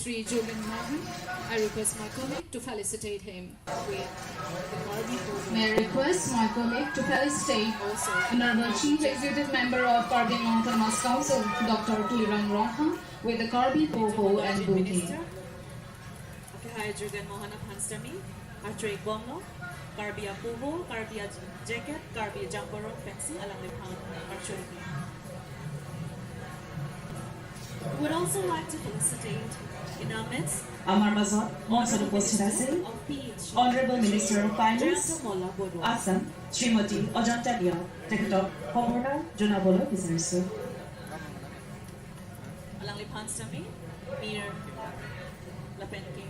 Sri Jogen Mohan. I request my colleague to felicitate him with the Karbi Poho. May I request my colleague to felicitate Also, Honorable Chief Executive Member of Karbi Anglong Autonomous Council, Dr. Tuliram Ronghang, with the Karbi Poho and bouquet. Minister, okay, Jogen Mohan Hanstami, Archway Bomno, Karbi Apuho, Karbi Jacket, Karbi Jumper, Fancy, along with Archway. We would also like to felicitate in our midst আমাৰ মাজত মঞ্চত উপস্থিত আছে of PH, Honorable Minister of Finance, Jayanta Molla Borua. Assam, Shrimati Ajanta Neog, তেখেতক সম্বৰ্ধনা জনাবলৈ বিচাৰিছোঁ। Along with Hanstami, Mir Lapenke,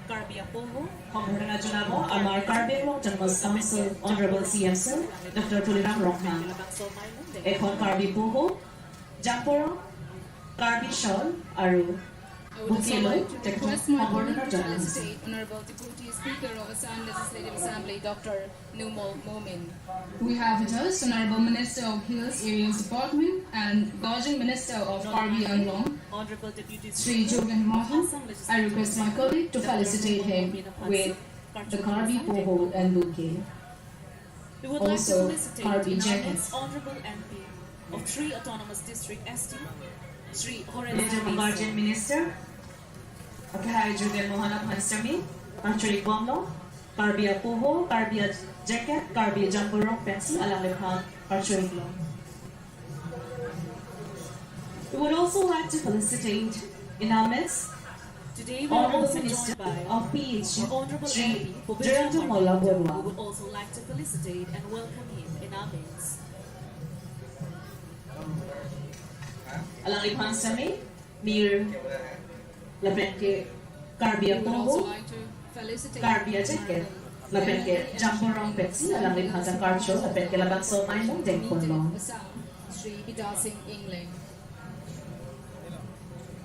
Karbi Apuho, সম্বৰ্ধনা জনাব আমাৰ Karbi Anglong Autonomous Council Honorable CM Sir Doctor Tuliram Ronghang. Labang Somailung, এখন কাৰ্বি পহু, জাম্পৰং, Karbi shawl আৰু I would also বুকেলৈ like to তেখেতক request my সম্বৰ্ধনা colleague to জনোৱা হৈছে। felicitate Honorable Deputy Speaker of Assam Legislative Assembly, Dr. Numal Momin. We have with us Honorable Minister of Hills Areas Department and Guardian Minister of Karbi Anglong, Honorable Deputy Sri Jogen Mohan. I request my colleague to felicitate him with the Karbi Poho and bouquet. We would Also, like to felicitate Karbi in our jacket. midst Honorable MP of three Autonomous District ST, Sri Horen Guardian Minister, Akhai Jogen Mohana Phanstami, Anchorik Bomlo, Karbi Apoho, Karbi Jacket, Karbi Jamborong Pencil, Alang Archorik Long. We would also like to felicitate in our midst Today we are Honorable also Minister joined by of PH, our Honorable Sri MP Bobitra Jayanta Molla Margarita. We Borua. would also like to felicitate and welcome him in our midst. Alang Phanstami, Mir Lapenke Karbi We would also Apoho, like to felicitate Karbi Jacket, Lapenke Jamborong Pencil, Alang Phanta Karcho, Lapenke Labang Somai Long Deng Long. Assam, Sri Bidasing England.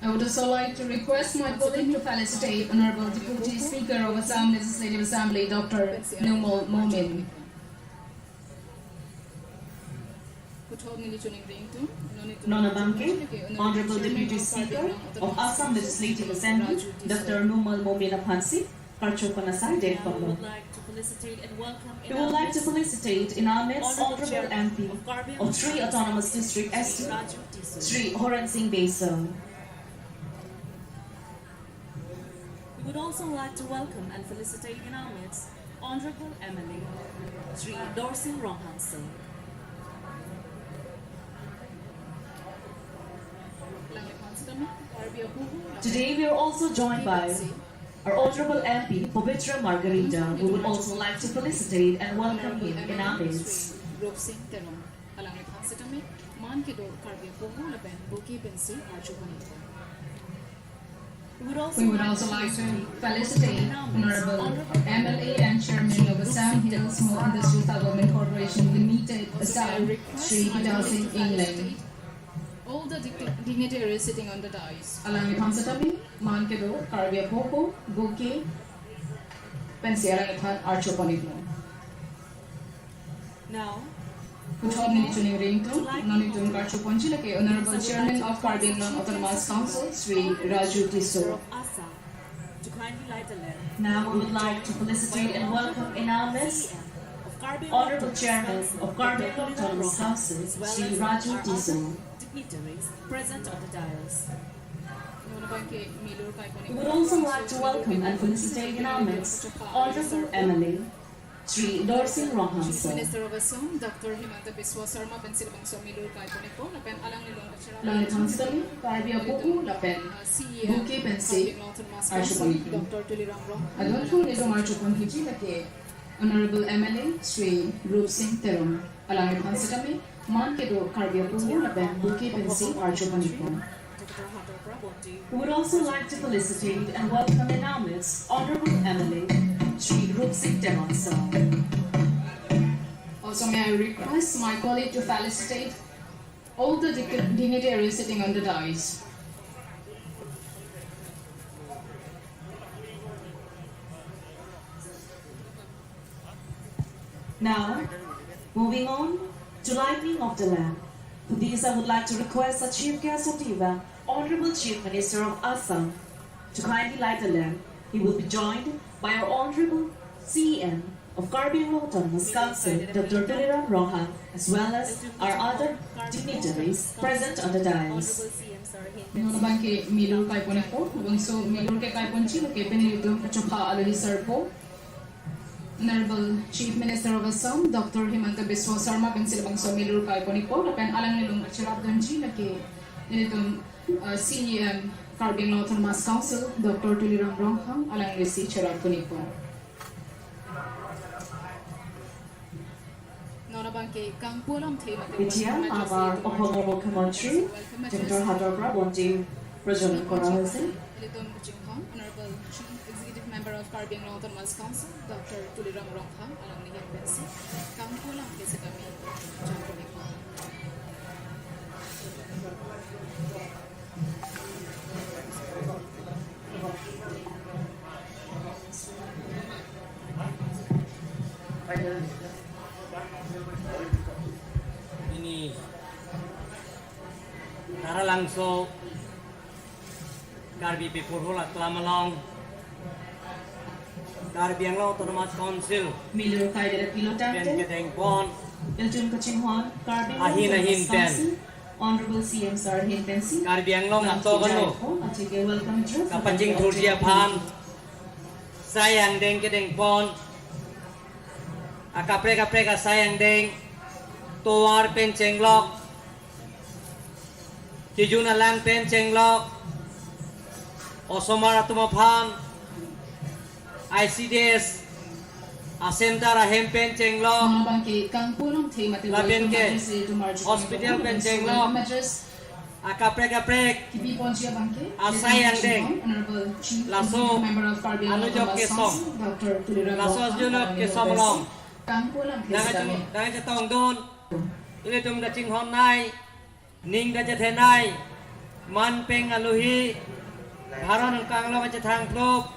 I would also like to request my colleague to felicitate Honorable Deputy Speaker of Assam Legislative Assembly, Dr. Numal Momin. Nona Banke, Honorable Deputy Speaker of Assam Legislative Assembly, Dr. Numal Momina Phansi, Karcho Panasai Now we Dengpalong. would like to felicitate and welcome in We would our like to midst felicitate in our midst Honorable Honorable Chairman MP of Karbi of three Autonomous District Sri ST, Raju Tiso. Sri Horan Singh Beso. We would also like to welcome and felicitate in our midst Honorable MLA Sri Dorsing Ronghang Sir. Today we are also joined by our Honorable MP Pavitra Margarita. We would also like to felicitate and welcome him in our midst. Roop Singh Terong. Along with Hansitame, Man Kedo Karbi Poho Lapen Bouquet Pencil Archopani. We would also We would like also to like to felicitate felicitate in our midst Honorable MLA and Chairman of Assam Hills Small Industrial Development Corporation Limited, Also, may I Assam, request Sri my Bidasing colleague to England. felicitate all the dignitaries sitting on the dais. Along with Hansatami, Mankedo, Karvia Popo, Bouquet, Pensiara Nathan, Archo Ponigno. Now, Kuthab Nichuning Ringto, Nonitun Karcho Ponchilake, Honorable Chairman of Karbi Anglong Autonomous Council, Sri Raju Tiso. of Assam to kindly light the lamp. Now we would like to felicitate and welcome in our midst CM of Karbi Honorable Autonomous Chairman Council, of Karbi Dr. Anglong Autonomous Ronghang, Council, as well Sri as Raju our Tiso. other dignitaries present on the dais. We would also like to welcome and felicitate in our midst Honorable MLA Sri Dorsing Ronghang Chief Sir. Minister of Assam, Dr. Himanta Biswa Sarma, Pencil Bangso Milur Kaiponiko, Lapen Alang Nilong Kachara, Langit Hansatami, Karvia Popo, Lapen, CEM, Bouquet Pencil, Karbi Anglong Autonomous Archo Council, Ponigno. Dr. Tuliram Ronghang. Adontu Nidong Archo Ponchilake, Honorable MLA Sri Roop Singh Terong. Alangit Hansatami, Mankedo, Karvia Popo, Lapen, Bouquet Pencil, Archo Ponigno. Dr. Hator Prabonti, We would also like to felicitate and welcome in our midst Honorable MLA Sri Roop Singh Terong Sir. Also, may I request my colleague to felicitate all the dignitaries sitting on the dais. Now, moving on to lighting of the lamp. For this, I would like to request the Chief Guest of the event, Honorable Chief Minister of Assam, to kindly light the lamp. He will be joined by our Honorable CEM of Karbi Anglong Autonomous Council, Dr. Tuliram Ronghang, as well as our other dignitaries present on the dais. Honorable CM Sir Hin Pensi. Nonabangke Milur Kaiponeko, Bangso Milur ke Kaiponchi, ke Penilitum Chopha Alohi Sarpo. Honorable Chief Minister of Assam, Dr. Himanta Biswa Sarma, Pencil Bangso Milur Kaiponeko, Lapen Alang Nilung Achirap Donji, Lake Nilitum CEM Karbi Anglong Autonomous Council, Dr. Tuliram Ronghang, Alang Risi Chirap Punipo. Nonabangke Kangpulam Themate এতিয়া আমাৰ অসমৰ মুখ্যমন্ত্ৰী তেখেতৰ হাতৰ পৰা বন্তি প্ৰজ্বলন কৰা হৈছে। Litum Jinghong, Honorable Chief Executive Member of Karbi Anglong Autonomous Council, Dr. Tuliram Ronghang, along with Bensi, Kangpulam Kesekami, Jamponiko. Ini Taralangso Karbi Pipurhul Atlamalong Karbi Anglong Autonomous Council Milur Kaidera Pilo Pen Tante, Kedeng Pon Iltun Kachinghuan, Karbi Ahin Anglong Ahin Autonomous Pen. Council, Honorable CM Sir Hin Pensi, Karbi Anglong Atogano welcome address. Kapaching Thurjia Phan Sayang Deng Kedeng Pon Akapre Kapre Ka Sayang Deng Towar Pen Chenglok Kijun Alang Pen Chenglok Osomar Atuma Phan ICDS Asentar Ahem Pen Chenglok Nonabangke Kangpulam Themate Lapen welcome ke address Litum Arjun Hospital Pen Chenglok Address Akapre Kapre Kibi Ponchia Bangke, Asai Andeng. Honorable Chief Lasso Executive Member of Karbi Anglong Anujok Autonomous Kesom. Council, Dr. Tuliram Lasso Ronghang, Arjunok along with Kesom Bensi, Long. Kangpulam Kesekami. Dangai chatong don Ile tum da ching hon nai Ning da chathe nai Man peng aluhi Haron kanglong chathang prop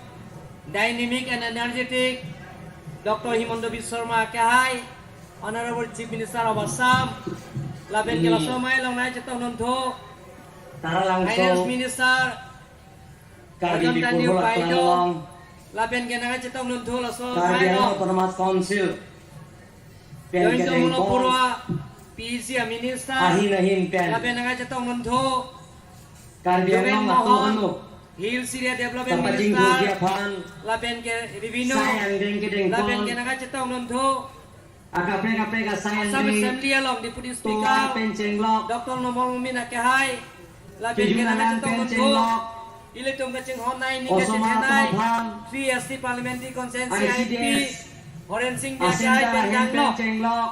Dynamic and energetic Dr. Himanta Biswa Sarma Kehai Honorable Chief Minister of Assam Laben ke laso mai long nai chatong non tho Taralangso Finance Minister Karbi Ajanta New Pipurhul Paido Atlamalong Laben ke nangai chatong non tho laso Karbi mai Anglong long Autonomous Council Pen Joint Kedeng Molo Pon Purwa PEC Minister Ahin Ahin Pen Laben nangai chatong non tho Karbi Jogen Anglong Mohan Atogano Hill Syria Development Kapaching Minister Thurjia Phan Laben ke Revenue Sayang Deng Kedeng Laben Pon ke nangai chatong non tho Akapre Kapre Ka Sayang Assam Deng Assembly along Deputy Towar Speaker Pen Chenglok Dr. Nomol Mumin Akehai Laben ke Kijun nangai Alang chatong Pen non tho Chenglok Ile tum ka ching hon nai ning ka Osoma chethe nai Atuma Phan 3SC Parliamentary Consensus ICDS IP Horen Singh Akehai Asentar Pen Ahin Pen Janglok Chenglok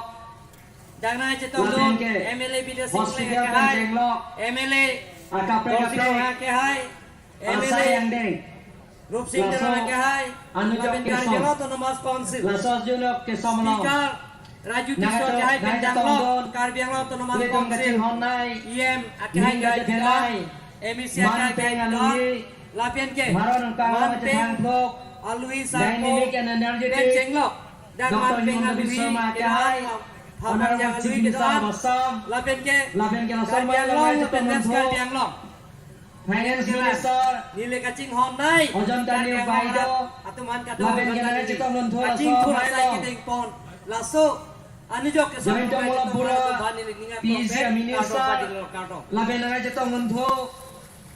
Dangai chatong Laben don ke MLA Bida Singh Hospital Pen Akehai Chenglok MLA Akapre Dor Singh Kapre Akehai MLA Asayang Deng Rup Singh Lasso Akehai Anujok Laben Kesom. Karbi Autonomous Council Laso Arjunok Kesomlong Speaker Raju Nangai Kishore to- Jahai nangai Penjanglok tongdon. Karbi Anglong Autonomous Ile tum ka Council ching hon nai EM Akehai Ning ka chethe nai MEC Man Akehai Peng Penjanglok Aluhi Lapian ke Maron Kanglo Man Peng Chathang Prop Alui Sarko Dynamic and energetic Penjenglok Dan Dr. Man Peng Himanta Alui Biswa Sarma Akehai Honorable Chief Minister of Assam Lapian ke Lapen ke Laso Karbi Mai Anglong Long Chetong Pendes Non Karbi Tho Anglong Finance Minister Nile kacing honai Ajanta New Paido Atuman kado Lapen ke Nangai Chetong Non Tho Laso Kacing thur Mai asai Long kedeng pon Laso Anujok ke Joint Mola Bura PEC Minister Lapen Nangai Chetong Non Tho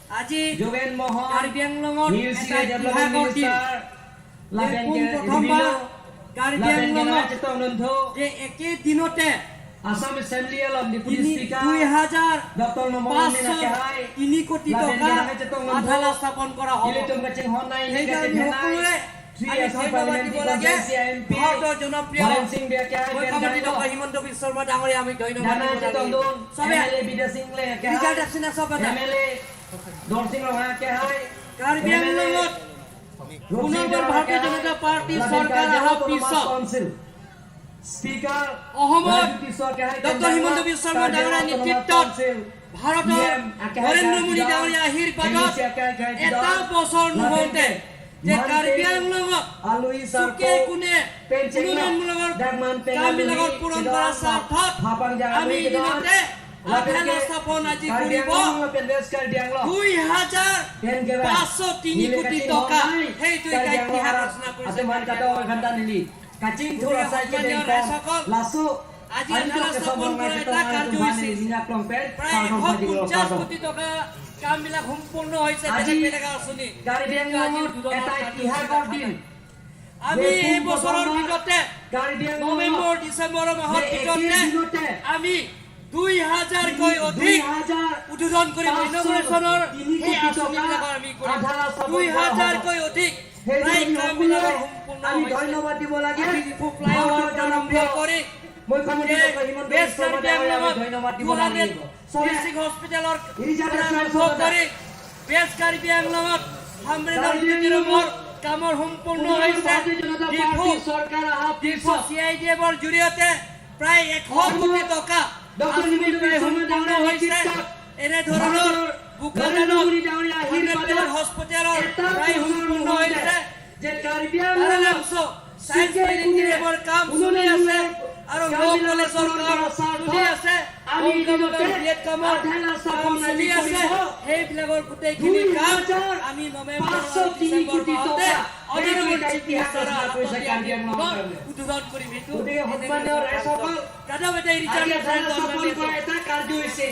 আজি Jogen Mohan Karbi আংলঙত Hill এটা Syria Development ইতিহাসৰ দিন। Minister Lapen যে ke পোনপ্ৰথমবাৰ Revenue Karbi Lapen ke আংলঙত Nangai Chetong Non Tho যে একে দিনতে Assam Assembly along Deputy Speaker 2000 Dr. Nomol পাঁচশ Mina Kehai 3 কোটি Lapen টকা ke Nangai Chetong Non Tho আধালা স্থাপন কৰা হ'ব। Ile tum ka ching hon nai ning ka সেইকাৰণে chethe nai সকলোৱে Three আমি SC ধন্যবাদ Parliamentary দিব লাগে Consensus MP ভাৰতৰ জনপ্ৰিয় Horen Singh Bia Kehai Pen মুখ্যমন্ত্ৰী Janglok doctor Himanta Biswa Sarma ডাঙৰীয়া আমি ধন্যবাদ Dana দিব Chetong লাগে। Don চবে MLA Bida Singh Le result Kehai আছে না চব এটা MLA Dor Singh Roha Kehai Karbi MLA আংলঙত Rup Singh পুনৰবাৰ Roha ভাৰতীয় Kehai, জনতা পাৰ্টী Lapen চৰকাৰ Karbi অহাৰ Autonomous পিছত Council Speaker অসমত Raju Kishore Kehai doctor Himanta Biswa Sarma Karbi ডাঙৰীয়াৰ Autonomous নেতৃত্বত Council ভাৰতৰ EM Akehai Narendra Modi Kehai ডাঙৰীয়া আশীৰ্বাদত MEC Akehai Kehai এটা বছৰ নহওঁতে যে Man Karbi Peng আংলঙত Alui চুকে Sarko কোণে Pen Chenglok উন্নয়নমূলকৰ Dagman Peng কামবিলাকত পূৰণ কৰাৰ স্বাৰ্থত আমি ইতিমধ্যে আধাৰ স্থাপন আজি কৰিব 2503 কোটি টকা। সেইটো এটা ইতিহাস ৰচনা কৰিছে। আজি আধাৰ স্থাপন কৰা এটা কাৰ্যসূচী, প্ৰায় 150 কোটি টকা কামবিলাক সম্পূৰ্ণ হৈছে। বেলেগ বেলেগ আঁচনি এটা ইতিহাসৰ দিন। আমি এই বছৰৰ ভিতৰতে নৱেম্বৰ ডিচেম্বৰ মাহৰ ভিতৰতে আমি 2000কৈ অধিক উদ্বোধন কৰিম। ইনগুৰেশ্যনৰ সেই আঁচনিবিলাকৰ আমি কৰিম। 2000কৈ অধিক প্ৰায় কামবিলাকৰ সম্পূৰ্ণ আমি হৈছে। ধন্যবাদ দিব লাগে আজি ডিফু ফ্লাইঅভাৰ আৰম্ভ কৰি মুখ্যমন্ত্ৰী ডক্টৰ হিমন্ত ৱেষ্ট বিশ্ব শৰ্মা কাৰ্বি ডাঙৰীয়াক আংলঙত ধন্যবাদ দিব 200 লাগিব। চবে ডিষ্ট্ৰিক্ট হস্পিটেলৰ ইৰিজাতে আৰম্ভ কৰি ৱেষ্ট কাৰ্বি আংলঙত হামৰেণৰ কাৰ্বি অডিটৰিয়ামৰ কামৰ সম্পূৰ্ণ হৈছে। ভাৰতীয় জনতা ডিফু পাৰ্টী চৰকাৰ অহাৰ ডিফু পিছত চি I D এফৰ জৰিয়তে প্ৰায় 100 কোটি টকা ডক্টৰ আঁচনি হিমন্ত প্ৰায় বিশ্ব শৰ্মা সম্পূৰ্ণ ডাঙৰীয়াৰ হৈছে। নেতৃত্বত এনেধৰণৰ ভাৰতৰ বোকাজানত নৰেন্দ্ৰ মোদী ডাঙৰীয়াৰ আশীৰ্বাদত হস্পিটেলৰ এটা প্ৰায় বছৰ সম্পূৰ্ণ নহওঁতে হৈছে। যে কাৰ্বি আংলঙত চায়েন্স মিনিটৰ কাম চলি আছে আৰু ল কলেজৰ কাম চলি আছে, আমি ইতিমধ্যে বি এড কামৰ আধাৰ কাম স্থাপন চলি আজি আছে। কৰিব। সেইবিলাকৰ গোটেইখিনি দুই কাম হাজাৰ আমি নৱেম্বৰ পাঁচশ আৰু তিনি ডিচেম্বৰ কোটি মাহতে টকা অনাৰেবল সেইটো এটা চিফ ইতিহাস মিনিষ্টাৰৰ ৰচনা কৰিছে হাতত দি কাৰ্বি আমি আংলঙৰ পুনৰ কাৰণে। উদ্বোধন কৰিম সেইটো। গতিকে সন্মানীয় ৰাইজসকল, দাদা বেটা আজি আধাৰ স্থাপন কৰা এটা কাৰ্যসূচী হৈছে।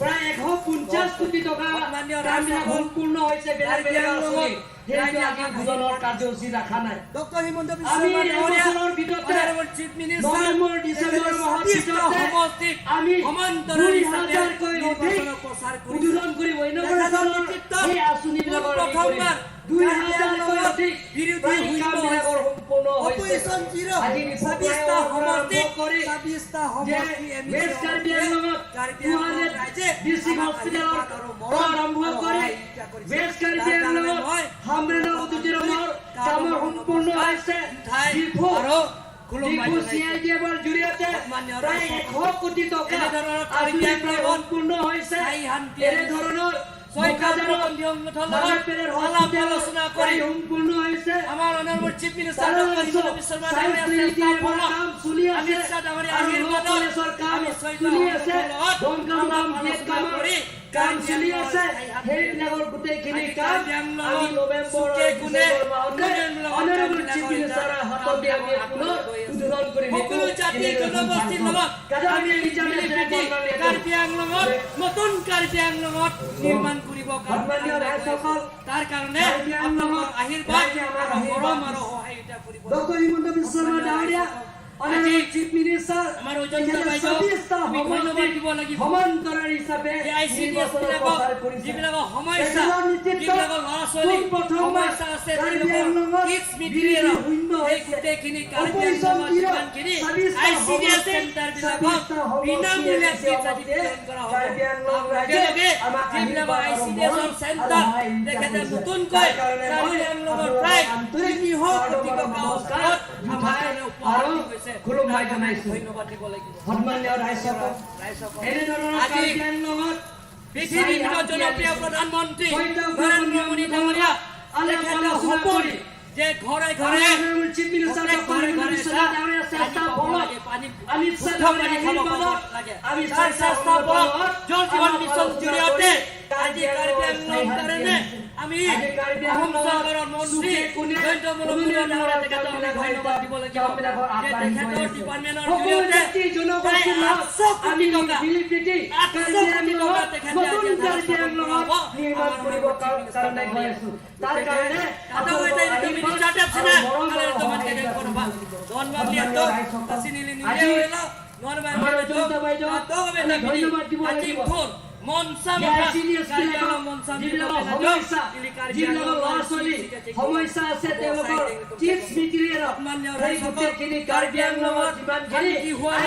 প্ৰায় 150 কোটি টকা সন্মানীয় কামবিলাক ৰাইজসকল, সম্পূৰ্ণ হৈছে। বেলেগ বেলেগ কাৰ্বি আঁচনি আংলঙত সেইটো আজি উদ্বোধনৰ কাৰ্যসূচী ৰখা নাই। ডক্টৰ হিমন্ত বিশ্ব আমি শৰ্মা এই ডাঙৰীয়া, বছৰৰ ভিতৰতে honourable chief minister, November December মাহৰ ভিতৰতে সমষ্টিত আমি সমান্তৰাল দুই হিচাপে হাজাৰকৈ অধিক নিৰ্বাচনৰ প্ৰচাৰ কৰিছে। উদ্বোধন কৰিব। তেখেতৰ ইনগুৰেশ্যনৰ নেতৃত্বত সেই আঁচনিবিলাকৰ আমি কৰিম। প্ৰথমবাৰ দুই কাৰ্বি হাজাৰকৈ আংলঙত অধিক বিৰোধী প্ৰায় শূন্য কামবিলাকৰ হৈছে। সম্পূৰ্ণ হৈছে। Opposition zero'. আজি ডিফু 26টা ফ্লাইঅভাৰ সমষ্টিত আৰম্ভ কৰি 26টা যে সমষ্টি এম ই ৱেষ্ট কাৰ্বি আংলঙত কাৰ্বি টু আংলঙৰ হাণ্ড্ৰেড ৰাইজে ডিষ্ট্ৰিক্ট আমাক হস্পিটেলৰ আশীৰ্বাদ আৰু মৰম আৰম্ভ আৰু কৰি সহায়িকা কৰিছে। ৱেষ্ট কাৰ্বি তাৰ কাৰণে আংলঙত মই হামৰেণৰ অডিটৰিয়ামৰ কামৰ সম্পূৰ্ণ হৈছে। ঠাই ডিফু আৰু খুলুমবাই ডিফু চি I D এফৰ জৰিয়তে সন্মানীয় প্ৰায় ৰাইজসকল, 100 কোটি টকা এনেধৰণৰ আঁচনি কাৰ্বি প্ৰায় আংলঙত সম্পূৰ্ণ হৈছে। স্থায়ী শান্তি এনেধৰণৰ ছয়টা বোকাজানত প্ৰবন্ধীয় সংগঠনৰ লগত মাদাৰপেৰেৰ আলাপ হস্পিটেল আলোচনা কৰি প্ৰায় সম্পূৰ্ণ হৈছে। আমাৰ অনাৰেবল চিফ মিনিষ্টাৰ তাৰ ডক্টৰ হিমন্ত বিশ্ব শৰ্মা চায়েন্স ডাঙৰীয়া ট্ৰিনিটিৰ চেষ্টা ফলত কাম চলি আছে অমিত শ্বাহ ডাঙৰীয়া আৰু ল আশীৰ্বাদত কলেজৰ কাম আমি ছয়টা চলি আছে। সংগঠনৰ লগত ডংকামুকাম আলাপ বি এড আলোচনা কামৰ কৰি কাম কাৰ্বি চলি আংলঙৰ আছে। স্থায়ী শান্তি সেইবিলাকৰ গোটেইখিনি আজি কাম কাৰ্বি আংলঙত আমি নৱেম্বৰ চুকে আৰু কোণে ডিচেম্বৰ মাহতে উন্নয়নমূলক অনাৰেবল চিফ কামবিলাকৰ মিনিষ্টাৰৰ হাতত দি আমি পুনৰ উদ্বোধন কৰিম। সকলো জাতি জনগোষ্ঠীৰ লগত আমি আমি ইণ্টাৰনেট মিলি প্ৰীতি কাৰ্বি আংলঙত, নতুন কাৰ্বি আংলঙত নিৰ্মাণ কৰিব সন্মানীয় ৰাইজসকল, তাৰ কাৰণে কাৰ্বি আংলঙত আপোনালোকৰ আশীৰ্বাদ ৰাইজে আমাক আৰু আশীৰ্বাদ মৰম আৰু দিছে। সহায়িতা কৰিব। ডক্টৰ হিমন্ত বিশ্ব শৰ্মা ডাঙৰীয়া, আজি অনাৰেবল চিফ মিনিষ্টাৰ, আমাৰ অজন্তা তেখেতে বাইদেউ, 26টা আমি ধন্যবাদ সমষ্টিত দিব লাগিব। সমান্তৰাল হিচাপে এই I C D S নিৰ্বাচনৰ বিলাকক, প্ৰচাৰ কৰিছে। যিবিলাকৰ সমস্যা, তেখেতৰ নেতৃত্বত যিবিলাকৰ ল'ৰা ছোৱালী পোনপ্ৰথমবাৰ সমস্যা আছে, কাৰ্বি তেওঁলোকৰ আংলঙত কিডছ বিৰোধী মেটেৰিয়েলৰ শূন্য সেই হৈছে। গোটেইখিনি কাৰ্বি অপজিশ্যন আংলঙত জিৰ', যিমানখিনি 26টা I C D S সমষ্টিত, চেণ্টাৰ বিলাকত 26টা সমষ্টি বিনামূলীয়া এ কিটছ আদি সমষ্টিয়ে বিতৰণ কৰা হ'ব। কাৰ্বি আংলং ৰাইজে লগে লগে আমাক যিবিলাকৰ আশীৰ্বাদ I আৰু চি ডি এছৰ মৰম আৰু চেণ্টাৰ, সহায়িতা তেখেতে কৰিছে। নতুনকৈ তাৰ কাৰণে মই কাৰ্বি আংলঙৰ আপোনালোকক প্ৰায় আন্তৰিক 300 কোটি আৰু টকা নমস্কাৰ ওপৰত আমাৰ জোঠাই কাৰণে উপহাৰ আৰু দি গৈছে। খুলুমবাই তাৰ কাৰণে জনাইছো। ধন্যবাদ দিব লাগিব। সন্মানীয় ৰাইজসকল, ৰাইজসকল, এনেধৰণৰ আজি কাৰ্বি আংলঙত পৃথিৱীৰ ভিতৰত জনপ্ৰিয় প্ৰধানমন্ত্ৰী ছয়টা নৰেন্দ্ৰ মোদী ডাঙৰীয়া, আলাপ তেখেতৰ আলোচনা সপোন কৰি যে ঘৰে ঘৰে, চিফ মিনিষ্টাৰ প্ৰত্যেক ডক্টৰ ঘৰে হিমন্ত ঘৰে বিশ্ব শৰ্মা ডাঙৰীয়াৰ পানী চেষ্টা পাব ফলত, লাগে, পানী অমিত শ্বাহ শুদ্ধ ডাঙৰীয়াৰ পানী খাব আশীৰ্বাদত লাগে। আমি তাৰ ছয়টা চেষ্টা ফলত সংগঠনৰ জল জীৱন আলাপ মিছন আলোচনা জৰিয়তে কৰি আজি কাৰ্বি কাৰ্বি আংলঙৰ আংলং স্থায়ী শান্তি কাৰণে আনিছে। আমি আজি কাৰ্বি অসম আংলঙত চৰকাৰৰ মন্ত্ৰী চুকে কোণে জয়ন্ত মল্ল ডাঙৰীয়া, তেখেতক আমি ধন্যবাদ দিব লাগিব কামবিলাকৰ যে আগবাঢ়ি গৈ তেখেতৰ আছে। ডিপাৰ্টমেণ্টৰ সকলো জৰিয়তে জাতি প্ৰায় জনগোষ্ঠীৰ লগত 800 কোটি আমি টকা, মিলি প্ৰীতি 800 কাৰ্বি কোটি টকা আংলঙত তেখেতে নতুন আজি কাৰ্বি স্থাপন আংলঙত কৰাব। নিৰ্মাণ আমাৰ কৰিব অনাগত চিফ মিনিষ্টাৰ কাৰণে গৈ ডাঙৰীয়া। আছো। তাৰ কাৰণে আপোনালোকৰ আপোনালোকৰ আশীৰ্বাদ আৰু আৰু মৰম মৰম আৰু আৰু সহায়িতা সহায়িতা। সন্মানীয় ৰাইজসকল, আজি আমাৰ অজন্তা বাইদেউ, আমি ধন্যবাদ দিব লাগিব। যে ICDS বিলাকৰ যিবিলাকৰ সমস্যা, যিবিলাকৰ ল'ৰা ছোৱালী সমস্যা আছে, তেওঁলোকৰ কিডছ মেটেৰিয়েলৰ সেই গোটেইখিনি কাৰ্বি আংলঙত যিমানখিনি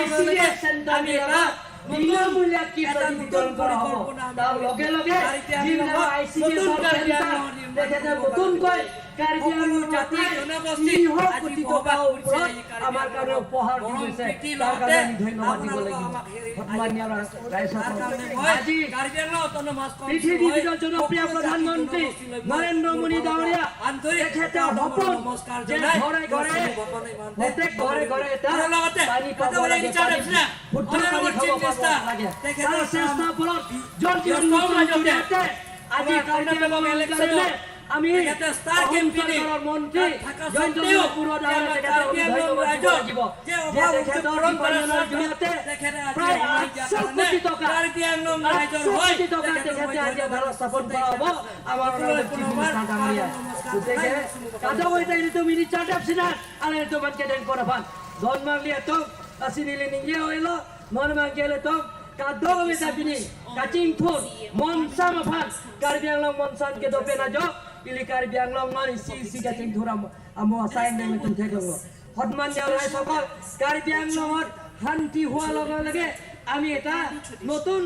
ICDS চেণ্টাৰবিলাকত বিনামূলীয়া কিটছ আদি বিতৰণ কৰা হ'ব। তাৰ লগে লগে যিবিলাক ICDS centre, তেখেতে নতুনকৈ কাৰ্বি আংলঙত প্ৰায় 300 কোটি টকাৰ ওপৰত আমাৰ কাৰণে উপহাৰ দি গৈছে। তাৰ কাৰণে আমি ধন্যবাদ দিব লাগিব। সন্মানীয় ৰাইজসকল, আজি পৃথিৱীৰ ভিতৰত জনপ্ৰিয় প্ৰধানমন্ত্ৰী নৰেন্দ্ৰ মোদী ডাঙৰীয়া, তেখেতৰ সপোন যে ঘৰে ঘৰে, প্ৰত্যেক ঘৰে ঘৰে এটা পানী পাব লাগে, পানী, শুদ্ধ পানী খাব পাব চেষ্টা লাগে। তেখেতৰ তাৰ চেষ্টাৰ ফলত জল জীৱন ব্যস্ত মিছনৰ মাজতে জৰিয়তে আজি আমাৰ কাৰ্বি কৰ্ণাটক আংলং ইলেকশ্যনত কাৰণে আমি তেখেতে ষ্টাৰ অসম কেম্পেইনিং চৰকাৰৰ মন্ত্ৰী তাত থকা জয়ন্ত সত্ত্বেও বৰুৱা যে ডাঙৰীয়া আমাৰ তেখেতক কাৰ্বি আমি আংলং ধন্যবাদ দিব ৰাইজৰ লাগিব যে যে অভাৱ অভিযোগ তেখেতৰ পূৰণ কৰাৰ উপাৰ্জনৰ স্বাৰ্থত জৰিয়তে তেখেতে আজি প্ৰায় সময় দিয়াৰ 800 কাৰণে কোটি টকা, কাৰ্বি আংলং ৰাইজৰ 800 হৈ কোটি টকা তেখেতক তেখেতে মই আজি ধন্যবাদ আধাৰত স্থাপন কৰা হ'ব আমাৰ সকলোলৈ অনাৰেবল চিফ পুনৰবাৰ মিনিষ্টাৰ ডাঙৰীয়া। নমস্কাৰ গতিকে জনাই কাদগৈতা ইটো মিনিষ্টাৰ দেৱসিনা আৰু এইটো মানকে দেন কৰাফান ধন মাংলি এতক আসিনিলি নিংগে হইলো মন মাংগেলে তক কাদগৈতা বিনি কাচিং থুন মনসা মাফান কাৰ্বি আংলং মনসান কে দপে না jok ili Karbi Anglong মান ইসি ইসি কাচিং থুৰা আমো আসাইন দে মিতুন থেকলং। সন্মানীয় ৰাইজসকল, কাৰ্বি আংলঙত শান্তি হোৱাৰ লগে লগে আমি এটা নতুন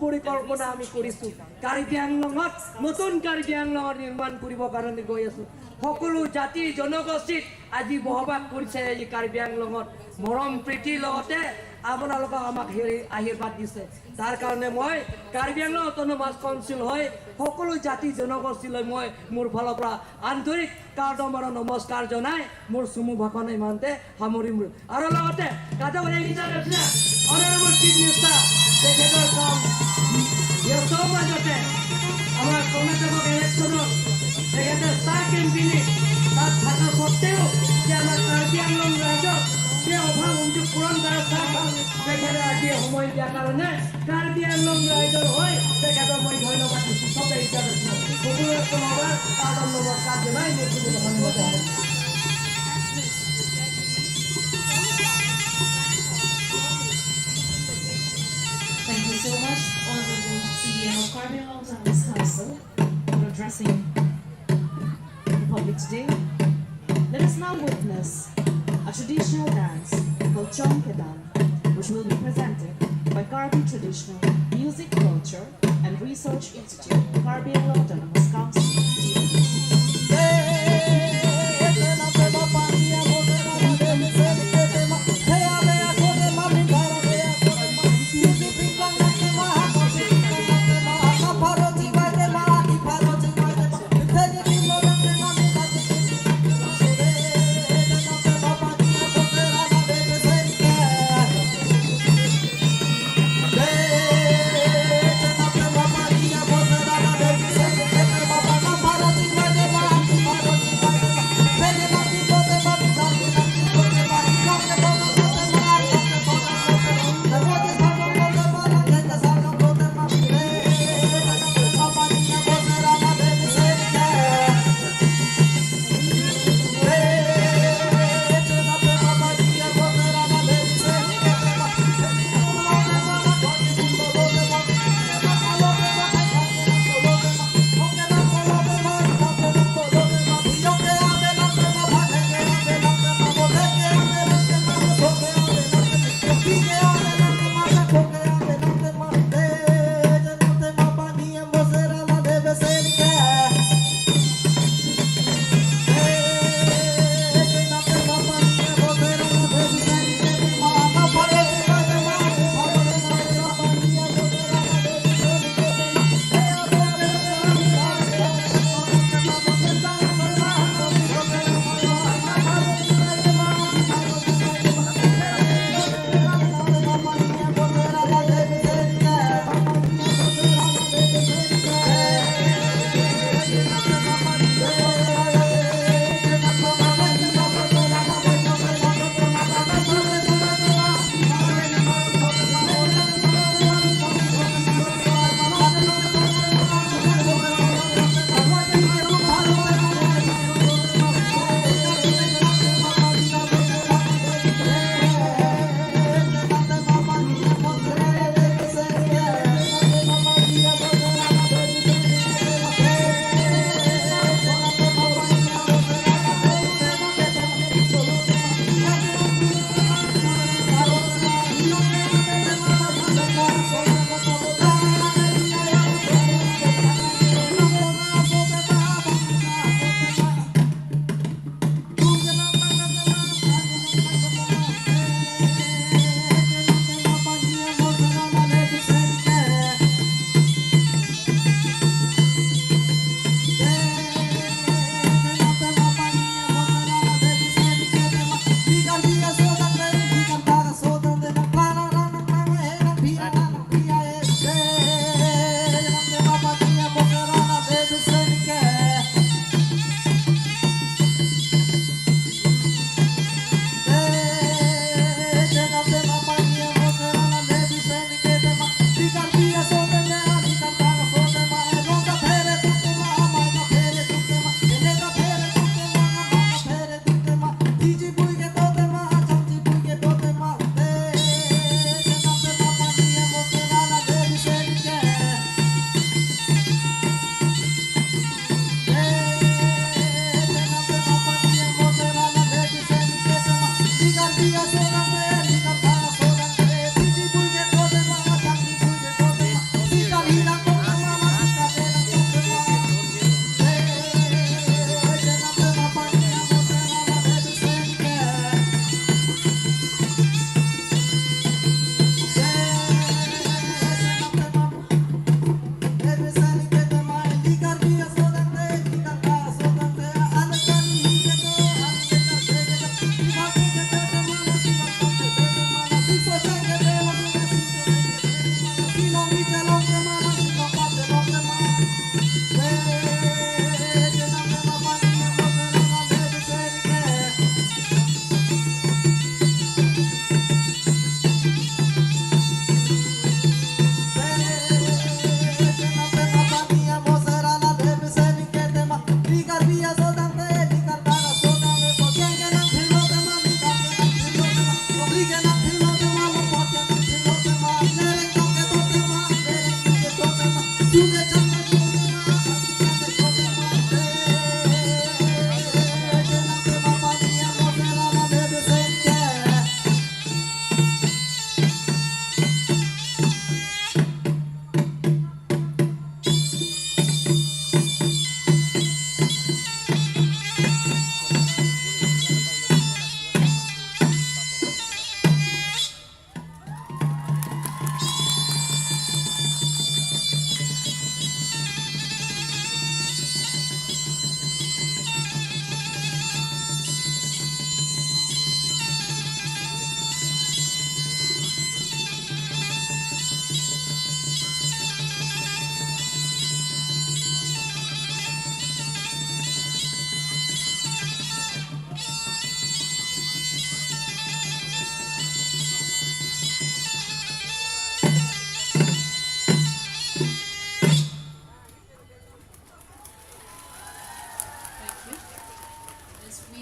পৰিকল্পনা আমি কৰিছোঁ। কাৰ্বি আংলঙত নতুন কাৰ্বি আংলঙৰ নিৰ্মাণ কৰিবৰ কাৰণে গৈ আছোঁ। সকলো জাতি জনগোষ্ঠীত আজি বসবাস কৰিছে এই কাৰ্বি আংলঙত। মৰম প্ৰীতিৰ লগতে আপোনালোকক আমাক হেৰি আশীৰ্বাদ দিছে, তাৰ কাৰণে মই কাৰ্বি আংলং অট'নমাছ কাউন্সিল হৈ সকলো জাতি জনগোষ্ঠীলৈ মই মোৰ ফালৰ পৰা আন্তৰিক কাৰ্দম আৰু নমস্কাৰ জনাই মোৰ চমু ভাষণ ইমানতে সামৰিম। আৰু লগতে অনাৰেবল চিফ মিনিষ্টাৰ তেখেতৰ কাম ব্যস্তৰ মাজতে আমাৰ কৰ্ণাটকক ইলেকশ্যনত তেখেতে ষ্টাৰ কেম্পেইনিং তাত থকা সত্ত্বেও যে আমাৰ কাৰ্বি আংলং ৰাইজক যে অভাৱ অভিযোগ পূৰণ কৰাৰ স্বাৰ্থত তেখেতে আজি সময় দিয়াৰ কাৰণে কাৰ্বি আংলং ৰাইজৰ হৈ তেখেতক মই ধন্যবাদ দিছোঁ। চবে ইণ্টাৰনেশ্যনেল সকলোৰে পুনৰবাৰ কাৰ্দম নমস্কাৰ জনাই মোৰ চমু ভাষণ ইমানতে সামৰিছোঁ। Thank you so much, Honorable CEM of Karbi Anglong Autonomous Council, for addressing the public today. Let us now witness a traditional dance called Chongkhedan, which will be presented by Karbi Traditional Music Culture and Research Institute, Karbi Anglong Autonomous Council, Diphu.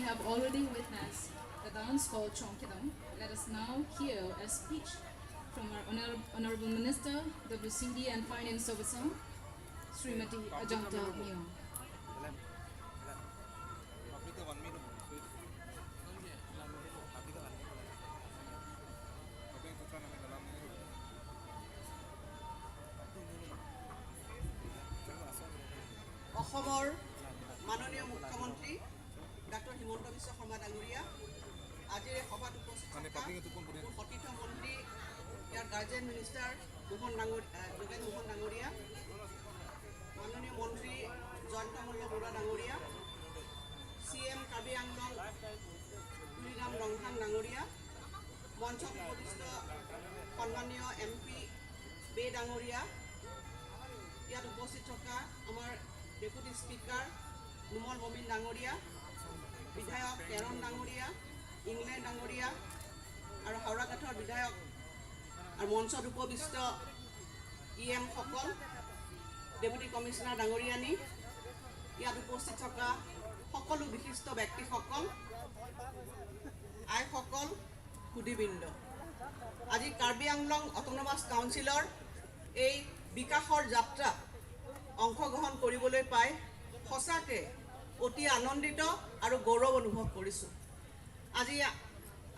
have already witnessed the dance called Chongkidang. Let us now hear a speech from our Honorable Minister, WCD and Finance Officer, Srimati Ajanta Neog. অসমৰ মাননীয় মুখ্যমন্ত্ৰী doctor Himanta Biswa Sarma ডাঙৰীয়া, আজিৰ এই সভাত উপস্থিত থকা মোৰ সতীৰ্থ মন্ত্ৰী, ইয়াৰ গাৰ্জেন মিনিষ্টাৰ মোহন ডাঙৰ যোগেন মোহন ডাঙৰীয়া, মাননীয় মন্ত্ৰী জয়ন্ত মল্ল বৰুৱা ডাঙৰীয়া, চি এম কাৰ্বি আংলং তুলিৰাম ৰংহাং ডাঙৰীয়া, মঞ্চত উপবিষ্ট সন্মানীয় এম পি বে ডাঙৰীয়া, ইয়াত উপস্থিত থকা আমাৰ ডেপুটি স্পীকাৰ নোমল মমিন ডাঙৰীয়া, বিধায়ক টেৰণ ডাঙৰীয়া, ইংলেণ্ড ডাঙৰীয়া আৰু হাওৰাঘাটৰ বিধায়ক আৰু মঞ্চত উপবিষ্ট ই এমসকল, ডেপুটি কমিশ্যনাৰ ডাঙৰীয়ানী, ইয়াত উপস্থিত থকা সকলো বিশিষ্ট ব্যক্তিসকল, আইসকল, সুধীবৃন্দ, আজি কাৰ্বি আংলং অট'নমাছ কাউন্সিলৰ এই বিকাশৰ যাত্ৰাত অংশগ্ৰহণ কৰিবলৈ পাই সঁচাকৈ অতি আনন্দিত আৰু গৌৰৱ অনুভৱ কৰিছোঁ। আজি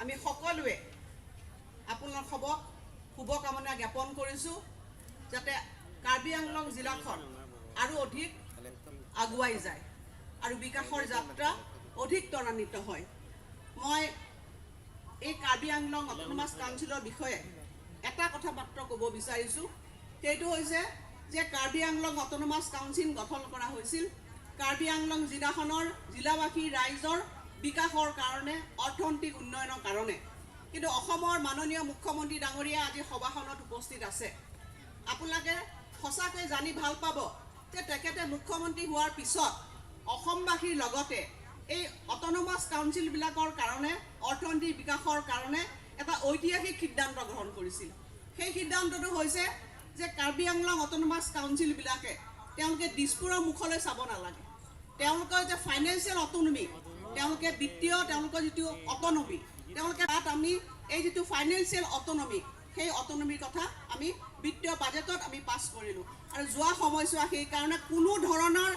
আমি সকলোৱে আপোনালোক সবক শুভকামনা জ্ঞাপন কৰিছোঁ, যাতে কাৰ্বি আংলং জিলাখন আৰু অধিক আগুৱাই যায় আৰু বিকাশৰ যাত্ৰা অধিক ত্বৰান্বিত হয়। মই এই কাৰ্বি আংলং অট'নমাছ কাউন্সিলৰ বিষয়ে এটা কথা মাত্ৰ ক'ব বিচাৰিছোঁ। সেইটো হৈছে যে কাৰ্বি আংলং অট'নমাছ কাউন্সিল গঠন কৰা হৈছিল কাৰ্বি আংলং জিলাখনৰ জিলাবাসী ৰাইজৰ বিকাশৰ কাৰণে, অৰ্থনৈতিক উন্নয়নৰ কাৰণে। কিন্তু অসমৰ মাননীয় মুখ্যমন্ত্ৰী ডাঙৰীয়া আজি সভাখনত উপস্থিত আছে। আপোনালোকে সঁচাকৈ জানি ভাল পাব যে তেখেতে মুখ্যমন্ত্ৰী হোৱাৰ পিছত অসমবাসীৰ লগতে এই অট'নমাছ কাউন্সিলবিলাকৰ কাৰণে, অৰ্থনৈতিক বিকাশৰ কাৰণে এটা ঐতিহাসিক সিদ্ধান্ত গ্ৰহণ কৰিছিল। সেই সিদ্ধান্তটো হৈছে যে কাৰ্বি আংলং অট'নমাছ কাউন্সিলবিলাকে তেওঁলোকে দিছপুৰৰ মুখলৈ চাব নালাগে। তেওঁলোকৰ যে ফাইনেন্সিয়েল অট'নমি, তেওঁলোকে বিত্তীয় তেওঁলোকৰ যিটো অট'নমি, তেওঁলোকে তাত আমি এই যিটো ফাইনেন্সিয়েল অট'নমি, সেই অট'নমিৰ কথা আমি বিত্তীয় বাজেটত আমি পাছ কৰিলোঁ আৰু যোৱা সময়ছোৱা সেইকাৰণে কোনো ধৰণৰ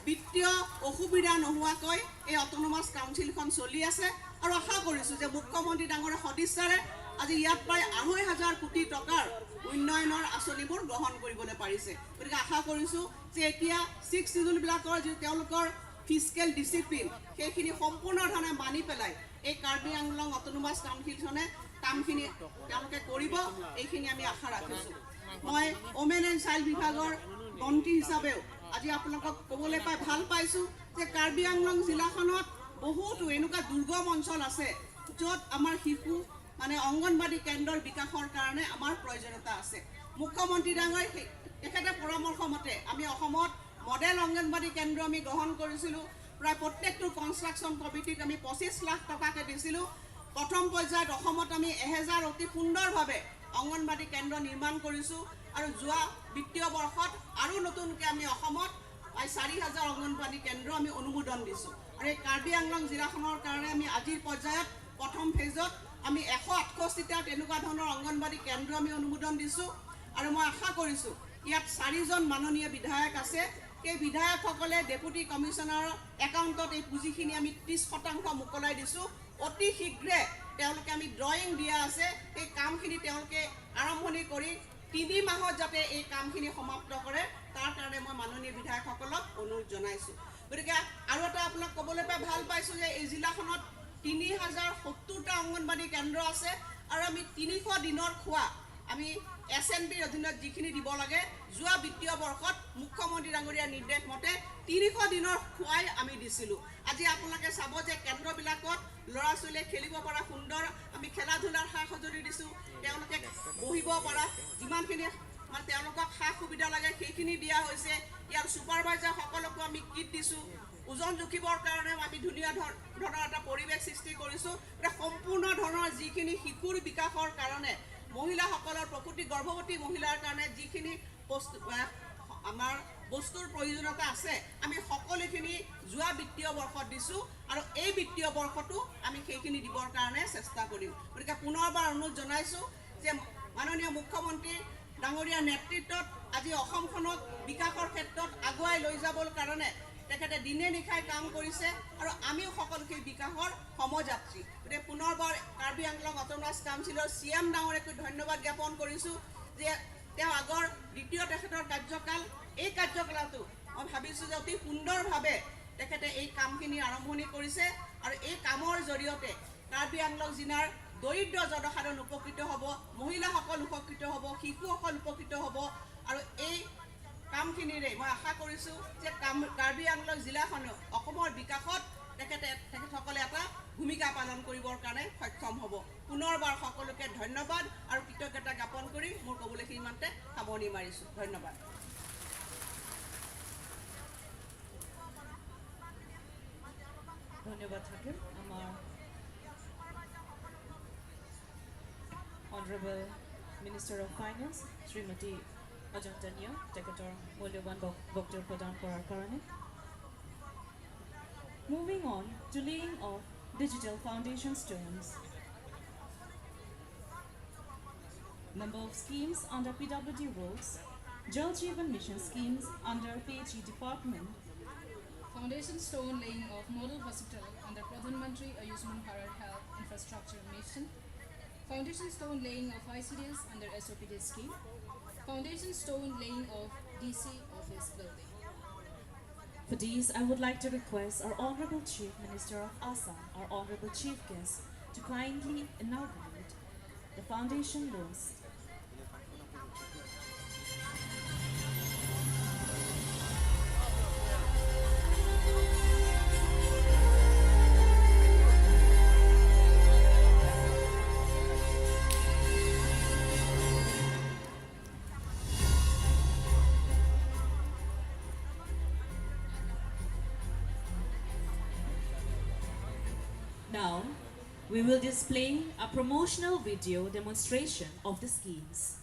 বিত্তীয় অসুবিধা নোহোৱাকৈ এই অট'নমাছ কাউন্সিলখন চলি আছে। আৰু আশা কৰিছোঁ যে মুখ্যমন্ত্ৰী ডাঙৰীয়া সদিচ্ছাৰে আজি ইয়াত প্ৰায় 2500 কোটি টকাৰ উন্নয়নৰ আঁচনিবোৰ গ্ৰহণ কৰিবলৈ পাৰিছে। গতিকে আশা কৰিছোঁ যে এতিয়া ছিক্স চিডিউলবিলাকৰ যি তেওঁলোকৰ ফিস্কেল ডিচিপ্লিন, সেইখিনি সম্পূৰ্ণ ধৰণে মানি পেলাই এই কাৰ্বি আংলং অট'নমাছ কাউন্সিলখনে কামখিনি তেওঁলোকে কৰিব, এইখিনি আমি আশা ৰাখিছোঁ। মই ওমেন এণ্ড চাইল্ড বিভাগৰ মন্ত্ৰী হিচাপেও আজি আপোনালোকক ক'বলৈ পাই ভাল পাইছোঁ যে কাৰ্বি আংলং জিলাখনত বহুতো এনেকুৱা দুৰ্গম অঞ্চল আছে, য'ত আমাৰ শিশু মানে অংগনবাড়ী কেন্দ্ৰৰ বিকাশৰ কাৰণে আমাৰ প্ৰয়োজনীয়তা আছে। মুখ্যমন্ত্ৰী ডাঙৰীয়াই তেখেতে পৰামৰ্শ মতে আমি অসমত মডেল অংগনবাড়ী কেন্দ্ৰ আমি গ্ৰহণ কৰিছিলোঁ। প্ৰায় প্ৰত্যেকটো কনষ্ট্ৰাকশ্যন কমিটিত আমি 25 লাখ টকাকৈ দিছিলোঁ। প্ৰথম পৰ্যায়ত অসমত আমি 1000 অতি সুন্দৰভাৱে অংগনবাড়ী কেন্দ্ৰ নিৰ্মাণ কৰিছোঁ আৰু যোৱা বিত্তীয় বৰ্ষত আৰু নতুনকৈ আমি অসমত প্ৰায় 4000 অংগনবাড়ী কেন্দ্ৰ আমি অনুমোদন দিছোঁ। আৰু এই কাৰ্বি আংলং জিলাখনৰ কাৰণে আমি আজিৰ পৰ্যায়ত প্ৰথম ফেজত আমি 168টা তেনেকুৱা ধৰণৰ অংগনবাড়ী কেন্দ্ৰ আমি অনুমোদন দিছোঁ। আৰু মই আশা কৰিছোঁ, ইয়াত চাৰিজন মাননীয় বিধায়ক আছে, সেই বিধায়কসকলে ডেপুটি কমিশ্যনাৰৰ একাউণ্টত এই পুঁজিখিনি আমি 30% মোকলাই দিছোঁ। অতি শীঘ্ৰে তেওঁলোকে, আমি ড্ৰয়িং দিয়া আছে, সেই কামখিনি তেওঁলোকে আৰম্ভণি কৰি 3 মাহত যাতে এই কামখিনি সমাপ্ত কৰে, তাৰ কাৰণে মই মাননীয় বিধায়কসকলক অনুৰোধ জনাইছোঁ। গতিকে আৰু এটা আপোনাক ক'বলৈ পাই ভাল পাইছোঁ যে এই জিলাখনত 3070টা অংগনবাড়ী কেন্দ্ৰ আছে আৰু আমি 300 দিনৰ খোৱা আমি এছ এন পিৰ অধীনত যিখিনি দিব লাগে, যোৱা বিত্তীয় বৰ্ষত মুখ্যমন্ত্ৰী ডাঙৰীয়াৰ নিৰ্দেশ মতে 300 দিনৰ খোৱাই আমি দিছিলোঁ। আজি আপোনালোকে চাব যে কেন্দ্ৰবিলাকত ল'ৰা ছোৱালীয়ে খেলিব পৰা সুন্দৰ আমি খেলা ধূলাৰ সা সঁজুলি দিছোঁ। তেওঁলোকে বহিব পৰা যিমানখিনি মানে তেওঁলোকক সা সুবিধা লাগে, সেইখিনি দিয়া হৈছে। ইয়াৰ ছুপাৰভাইজাৰসকলকো আমি কিট দিছোঁ। ওজন জুখিবৰ কাৰণেও আমি ধুনীয়া ধৰণৰ এটা পৰিৱেশ সৃষ্টি কৰিছোঁ। গতিকে সম্পূৰ্ণ ধৰণৰ যিখিনি শিশুৰ বিকাশৰ কাৰণে, মহিলাসকলৰ, প্ৰসূতি গৰ্ভৱতী মহিলাৰ কাৰণে যিখিনি বস্তু আমাৰ বস্তুৰ প্ৰয়োজনীয়তা আছে আমি সকলোখিনি যোৱা বিত্তীয় বৰ্ষত দিছোঁ আৰু এই বিত্তীয় বৰ্ষতো আমি সেইখিনি দিবৰ কাৰণে চেষ্টা কৰিম। গতিকে পুনৰবাৰ অনুৰোধ জনাইছোঁ যে মাননীয় মুখ্যমন্ত্ৰী ডাঙৰীয়াৰ নেতৃত্বত আজি অসমখনক বিকাশৰ ক্ষেত্ৰত আগুৱাই লৈ যাবৰ কাৰণে তেখেতে দিনে নিশাই কাম কৰিছে আৰু আমিও সকলো সেই বিকাশৰ সমযাত্ৰী। গতিকে পুনৰবাৰ কাৰ্বি আংলং অট'নমাছ কাউন্সিলৰ চি এম ডাঙৰীয়াকো ধন্যবাদ জ্ঞাপন কৰিছোঁ যে তেওঁ আগৰ দ্বিতীয় তেখেতৰ কাৰ্যকাল, এই কাৰ্যকালতো মই ভাবিছোঁ যে অতি সুন্দৰভাৱে তেখেতে এই কামখিনি আৰম্ভণি কৰিছে আৰু এই কামৰ জৰিয়তে কাৰ্বি আংলং জিলাৰ দৰিদ্ৰ জনসাধাৰণ উপকৃত হ'ব, মহিলাসকল উপকৃত হ'ব, শিশুসকল উপকৃত হ'ব আৰু এই কামখিনিৰে মই আশা কৰিছোঁ যে কাৰ্বি আংলং জিলাখনেও অসমৰ বিকাশত তেখেতসকলে এটা ভূমিকা পালন কৰিবৰ কাৰণে সক্ষম হ'ব। পুনৰবাৰ সকলোকে ধন্যবাদ আৰু কৃতজ্ঞতা জ্ঞাপন কৰি মোৰ ক'বলৈখিনি ইমানতে সামৰণি মাৰিছোঁ। ধন্যবাদ। ধন্যবাদ থাকিল আমাৰ Honorable Minister of Finance, Srimati Ajanta Neog, তেখেতৰ মূল্যৱান বক্তব্য প্ৰদান কৰাৰ কাৰণে। Moving on to laying of digital foundation stones. Number of schemes under PWD roads, Jal Jeevan Mission schemes under PHE department. Foundation stone laying of model hospital under Pradhan Mantri Ayushman Bharat Health Infrastructure Mission. Foundation stone laying of ICDS under SOPD scheme. Foundation stone laying of DC office building. For these, I would like to request our Honorable Chief Minister of Assam, our Honorable Chief Guest, to kindly inaugurate the foundation loans. Now, we will display a promotional video demonstration of the schemes.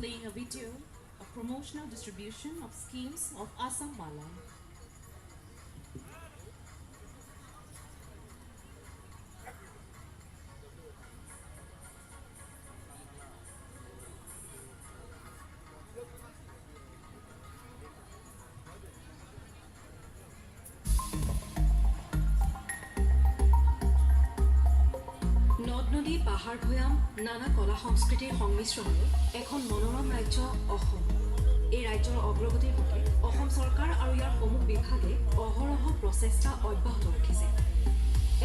playing a video of promotional distribution of schemes of Assam Mala. নদ নদী, পাহাৰ ভৈয়াম, নানা কলা সংস্কৃতিৰ সংমিশ্ৰণেৰে এখন মনোৰম ৰাজ্য অসম। এই ৰাজ্যৰ অগ্ৰগতিৰ হকে অসম চৰকাৰ আৰু ইয়াৰ সমূহ বিভাগে অহৰহ প্ৰচেষ্টা অব্যাহত ৰাখিছে।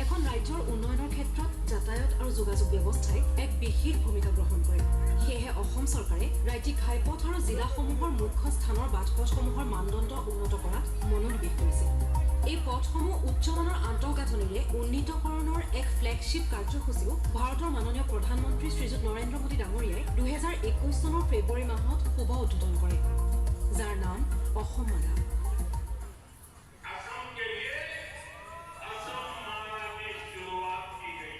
এখন ৰাজ্যৰ উন্নয়নৰ ক্ষেত্ৰত যাতায়াত আৰু যোগাযোগ ব্যৱস্থাই এক বিশেষ ভূমিকা গ্ৰহণ কৰে। সেয়েহে অসম চৰকাৰে ৰাজ্যিক ঘাইপথ আৰু জিলাসমূহৰ মুখ্য স্থানৰ বাট পথসমূহৰ মানদণ্ড উন্নত কৰাত মনোনিৱেশ কৰিছে। এই পথসমূহ উচ্চমানৰ আন্তঃগাঁথনিৰে উন্নীতকৰণৰ এক ফ্লেগশ্বিপ কাৰ্যসূচীও ভাৰতৰ মাননীয় প্ৰধানমন্ত্ৰী শ্ৰীযুত নৰেন্দ্ৰ মোদী ডাঙৰীয়াই 2021 চনৰ ফেব্ৰুৱাৰী মাহত শুভ উদ্বোধন কৰে, যাৰ নাম অসম মালা। असम के लिए असम माला की शुरुआत की गई।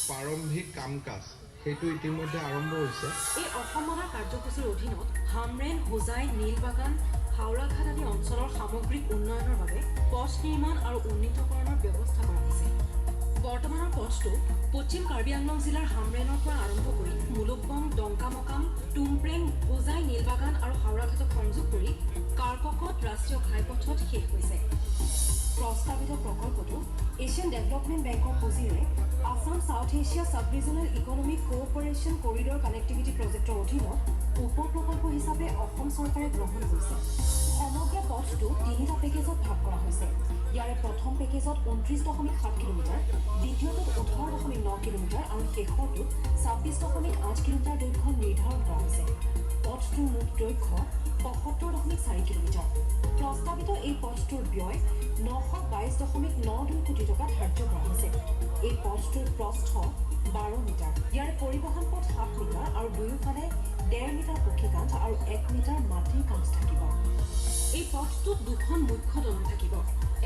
প্ৰাৰম্ভিক কাম কাজ সেইটো ইতিমধ্যে আৰম্ভ হৈছে। এই অসম মালা কাৰ্যসূচীৰ অধীনত হামৰেণ, হোজাই, নীলবাগান, হাওৰাঘাট আদি অঞ্চলৰ সামগ্ৰিক উন্নয়নৰ বাবে পথ নিৰ্মাণ আৰু উন্নীতকৰণৰ ব্যৱস্থা কৰা হৈছে। বৰ্তমানৰ পথটো পশ্চিম কাৰ্বি আংলং জিলাৰ হামৰেণৰ পৰা আৰম্ভ কৰি মুলুকবং, ডংকামকাম, টুমপ্ৰেং, হোজাই, নীলবাগান আৰু হাওৰাঘাটক সংযোগ কৰি কাৰ্ককত ৰাষ্ট্ৰীয় ঘাইপথত শেষ হৈছে। প্ৰস্তাৱিত প্ৰকল্পটো এছিয়ান ডেভেলপমেণ্ট বেংকৰ পুঁজিৰে Assam South Asia Sub Regional Economic Cooperation Corridor Connectivity প্ৰজেক্টৰ অধীনত উপ প্ৰকল্প হিচাপে অসম চৰকাৰে গ্ৰহণ কৰিছে। সমগ্ৰ পথটো তিনিটা পেকেজত ভাগ কৰা হৈছে। ইয়াৰে প্ৰথম পেকেজত 29.7 কিলোমিটাৰ, দ্বিতীয়টোত 18.9 কিলোমিটাৰ আৰু শেষৰটোত 26.8 কিলোমিটাৰ দৈৰ্ঘ্য নিৰ্ধাৰণ কৰা হৈছে। পথটোৰ মুঠ দৈৰ্ঘ্য 75.4 কিলোমিটাৰ। প্ৰস্তাৱিত এই পথটোৰ ব্যয় 922.92 কোটি টকা ধাৰ্য কৰা হৈছে। এই পথটোৰ প্ৰস্থ 12 মিটাৰ। ইয়াৰ পৰিবহণ পথ 7 মিটাৰ আৰু দুয়োফালে 1.5 মিটাৰ পকী কান্ধ আৰু 1 মিটাৰ মাটিৰ কান্ধ থাকিব। এই পথটোত দুখন মুখ্য দলং থাকিব।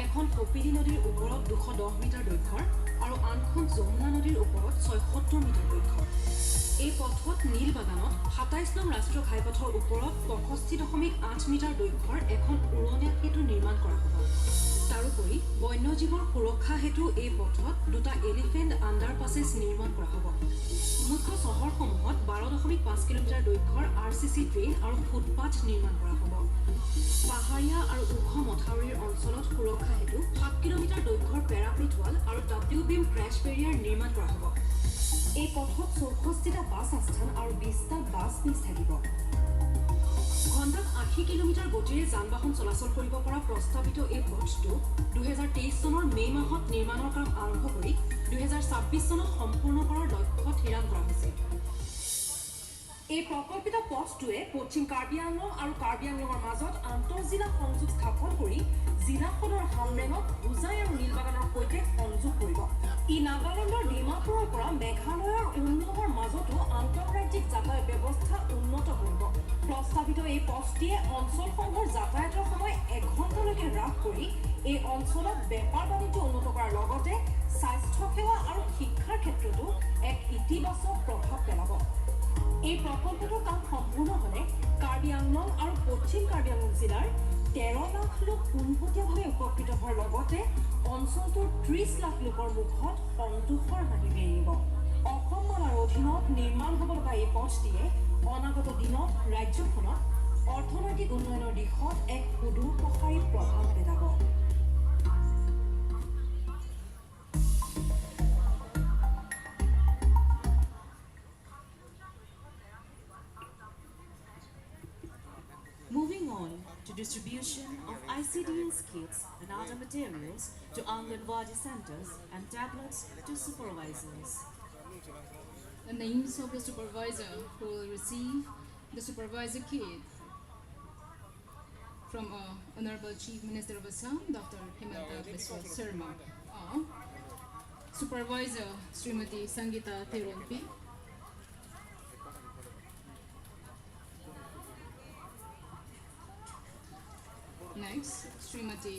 এখন কপিলী নদীৰ ওপৰত 210 মিটাৰ দৈৰ্ঘ্যৰ আৰু আনখন যমুনা নদীৰ ওপৰত 76 মিটাৰ দৈৰ্ঘ্যৰ। এই পথত নীলবাগানত 27 নং ৰাষ্ট্ৰীয় ঘাইপথৰ ওপৰত 65.8 মিটাৰ দৈৰ্ঘ্যৰ এখন উৰণীয়া সেতু নিৰ্মাণ কৰা হ'ব। তাৰোপৰি বন্যজীৱৰ সুৰক্ষা হেতু এই পথত দুটা এলিফেণ্ট আণ্ডাৰ পাছেজ নিৰ্মাণ কৰা হ'ব। মুখ্য চহৰসমূহত 12.5 কিলোমিটাৰ দৈৰ্ঘ্যৰ আৰ চি চি ড্ৰেইন আৰু ফুটপাথ নিৰ্মাণ কৰা হ'ব। পাহাৰীয়া আৰু ওখ মথাউৰিৰ অঞ্চলত সুৰক্ষা হেতু 7 কিলোমিটাৰ দৈৰ্ঘ্যৰ পেৰাপিট ৱাল আৰু ডাব্লিউ বিম ক্ৰেছ বেৰিয়াৰ নিৰ্মাণ কৰা হ'ব। এই পথত 64টা বাছ আস্থান আৰু 20টা বাছ বেছ থাকিব। ঘণ্টাত 80 কিলোমিটাৰ গতিৰে যান বাহন চলাচল কৰিব পৰা প্ৰস্তাৱিত এই পথটো 2023 চনৰ মে' মাহত নিৰ্মাণৰ কাম আৰম্ভ কৰি 2026 চনত সম্পূৰ্ণ কৰাৰ লক্ষ্য থিৰাং কৰা হৈছে। এই প্ৰকল্পিত পথটোৱে পশ্চিম কাৰ্বি আংলং আৰু কাৰ্বি আংলঙৰ মাজত আন্তঃজিলা সংযোগ স্থাপন কৰি জিলা সদৰ হামৰেণক হোজাই আৰু নীলবাগানৰ সৈতে সংযোগ কৰিব। ই নাগালেণ্ডৰ ডিমাপুৰৰ পৰা মেঘালয়ৰ উমলঙৰ মাজতো আন্তঃৰাজ্যিক যাতায়াত ব্যৱস্থা উন্নত কৰিব। প্ৰস্তাৱিত এই পথটিয়ে অঞ্চলসমূহৰ যাতায়াতৰ সময় এঘণ্টালৈকে হ্ৰাস কৰি এই অঞ্চলত বেপাৰ বাণিজ্য উন্নত কৰাৰ লগতে স্বাস্থ্য সেৱা আৰু শিক্ষাৰ ক্ষেত্ৰতো এক ইতিবাচক প্ৰভাৱ পেলাব। এই প্ৰকল্পটোৰ কাম সম্পূৰ্ণ হ'লে কাৰ্বি আংলং আৰু পশ্চিম কাৰ্বি আংলং জিলাৰ 13 লাখ লোক পোনপটীয়াভাৱে উপকৃত হোৱাৰ লগতে অঞ্চলটোৰ 30 লাখ লোকৰ মুখত সন্তোষৰ হাঁহি বিৰিঙিব। অসম মালাৰ অধীনত নিৰ্মাণ হ'ব লগা এই পথটিয়ে অনাগত দিনত ৰাজ্যখনত অৰ্থনৈতিক উন্নয়নৰ দিশত এক সুদূৰপ্ৰসাৰী প্ৰভাৱ পেলাব। Moving on to distribution of ICDS kits and other materials to Anganwadi centers and tablets to supervisors. The names of the supervisor who will receive the supervisor kit from Honorable Chief Minister of Assam, Dr. Himanta Biswa Sarma, are Supervisor Srimati Sangeeta Teronpi, next, Srimati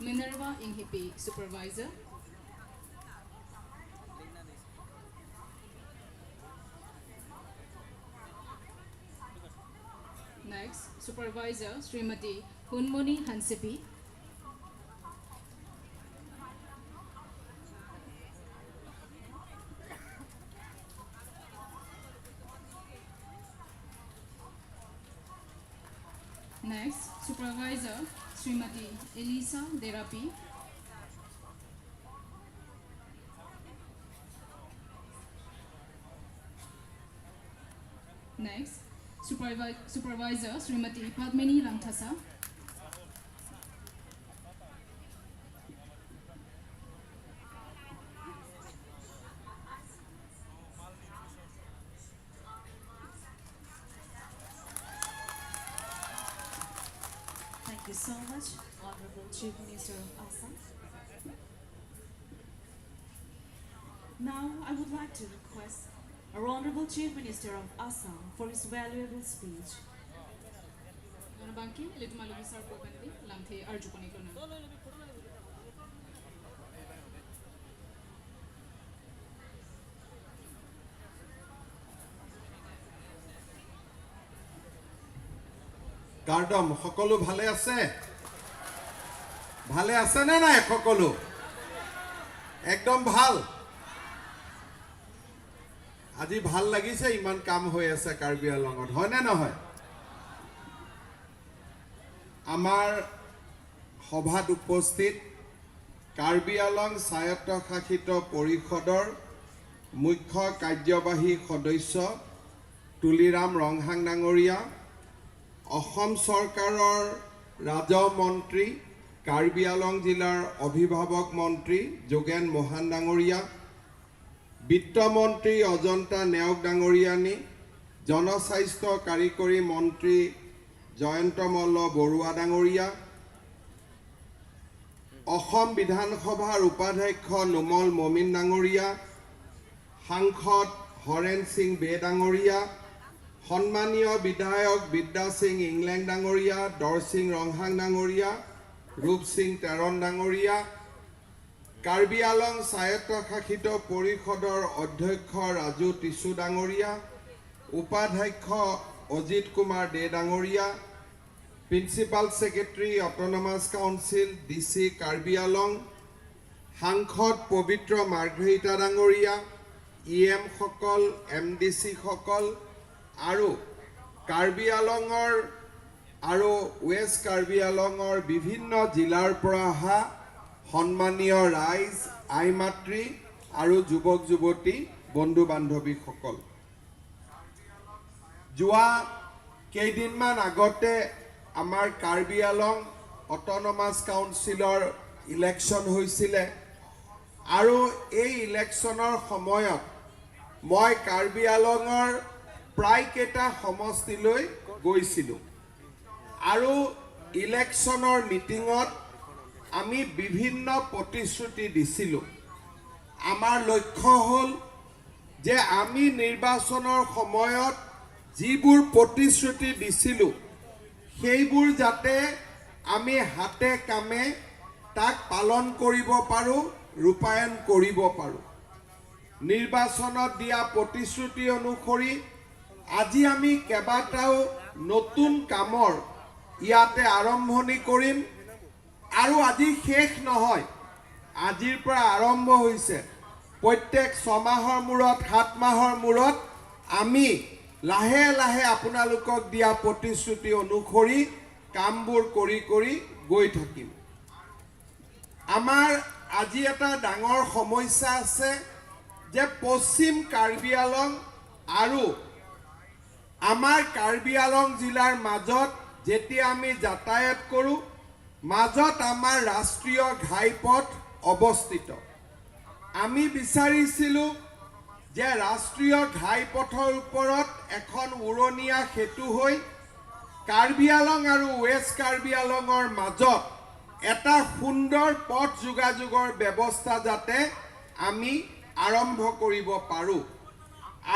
Minerva Inghipi, Supervisor. Supervisor Srimati Hunmoni Hansepi. Next, Supervisor Srimati Elisa Derapi. Next, Supervisor Srimati Padmini Langthasa. Thank you so much, Honorable Chief Minister of Assam. Now, I would like to request our Honorable Chief Minister of Assam for his valuable speech. Bangki, Litmalu Sar Popandi, Lamthe Arjupani Krona. Kardam সকলো ভালে আছে? ভালে আছে নে নাই সকলো? একদম ভাল। আজি ভাল লাগিছে, ইমান কাম হৈ আছে কাৰ্বি আংলঙত, হয় নে নহয়? আমাৰ সভাত উপস্থিত কাৰ্বি আংলং স্বায়ত্তশাসিত পৰিষদৰ মুখ্য কাৰ্যবাহী সদস্য তুলিৰাম ৰংহাং ডাঙৰীয়া, অসম চৰকাৰৰ ৰাজহ মন্ত্ৰী, কাৰ্বি আংলং জিলাৰ অভিভাৱক মন্ত্ৰী যোগেন মোহন ডাঙৰীয়া, বিত্তমন্ত্ৰী অজন্তা নেওগ ডাঙৰীয়ানী, জনস্বাস্থ্য কাৰিকৰী মন্ত্ৰী জয়ন্ত মল্ল বৰুৱা ডাঙৰীয়া, অসম বিধানসভাৰ উপাধ্যক্ষ নোমল মমিন ডাঙৰীয়া, সাংসদ হৰেণ সিং বে ডাঙৰীয়া, সন্মানীয় বিধায়ক বিদ্যা সিং ইংলেং ডাঙৰীয়া, দৰসিং ৰংহাং ডাঙৰীয়া, ৰূপ সিং তেৰণ ডাঙৰীয়া, কাৰ্বি আংলং স্বায়ত্তশাসিত পৰিষদৰ অধ্যক্ষ ৰাজু টিছু ডাঙৰীয়া, উপাধ্যক্ষ অজিত কুমাৰ দে ডাঙৰীয়া, Principal Secretary Autonomous Council DC Karbi Anglong, সাংসদ পবিত্ৰ মাৰ্ঘেৰিটা ডাঙৰীয়া, ই এমসকল, এম ডি চিসকল আৰু কাৰ্বি আংলঙৰ আৰু ৱেষ্ট কাৰ্বি আংলঙৰ বিভিন্ন জিলাৰ পৰা অহা সন্মানীয় ৰাইজ, আই মাতৃ আৰু যুৱক যুৱতী, বন্ধু বান্ধৱীসকল, যোৱা কেইদিনমান আগতে আমাৰ কাৰ্বি আংলং অট'নমাছ কাউন্সিলৰ ইলেকশ্যন হৈছিলে আৰু এই ইলেকশ্যনৰ সময়ত মই কাৰ্বি আংলঙৰ প্ৰায়কেইটা সমষ্টিলৈ গৈছিলোঁ আৰু ইলেকশ্যনৰ মিটিঙত আমি বিভিন্ন প্ৰতিশ্ৰুতি দিছিলোঁ। আমাৰ লক্ষ্য হ'ল যে আমি নিৰ্বাচনৰ সময়ত যিবোৰ প্ৰতিশ্ৰুতি দিছিলোঁ সেইবোৰ যাতে আমি হাতে কামে তাক পালন কৰিব পাৰোঁ, ৰূপায়ণ কৰিব পাৰোঁ। নিৰ্বাচনত দিয়া প্ৰতিশ্ৰুতি অনুসৰি আজি আমি কেইবাটাও নতুন কামৰ ইয়াতে আৰম্ভণি কৰিম আৰু আজি শেষ নহয়, আজিৰ পৰা আৰম্ভ হৈছে। প্ৰত্যেক ছমাহৰ মূৰত, 7 মাহৰ মূৰত আমি লাহে লাহে আপোনালোকক দিয়া প্ৰতিশ্ৰুতি অনুসৰি কামবোৰ কৰি কৰি গৈ থাকিম। আমাৰ আজি এটা ডাঙৰ সমস্যা আছে যে পশ্চিম কাৰ্বি আংলং আৰু আমাৰ কাৰ্বি আংলং জিলাৰ মাজত যেতিয়া আমি যাতায়াত কৰোঁ, মাজত আমাৰ ৰাষ্ট্ৰীয় ঘাইপথ অৱস্থিত। আমি বিচাৰিছিলোঁ যে ৰাষ্ট্ৰীয় ঘাইপথৰ ওপৰত এখন উৰণীয়া সেতু হৈ কাৰ্বি আংলং আৰু ৱেষ্ট কাৰ্বি আংলঙৰ মাজত এটা সুন্দৰ পথ যোগাযোগৰ ব্যৱস্থা যাতে আমি আৰম্ভ কৰিব পাৰোঁ।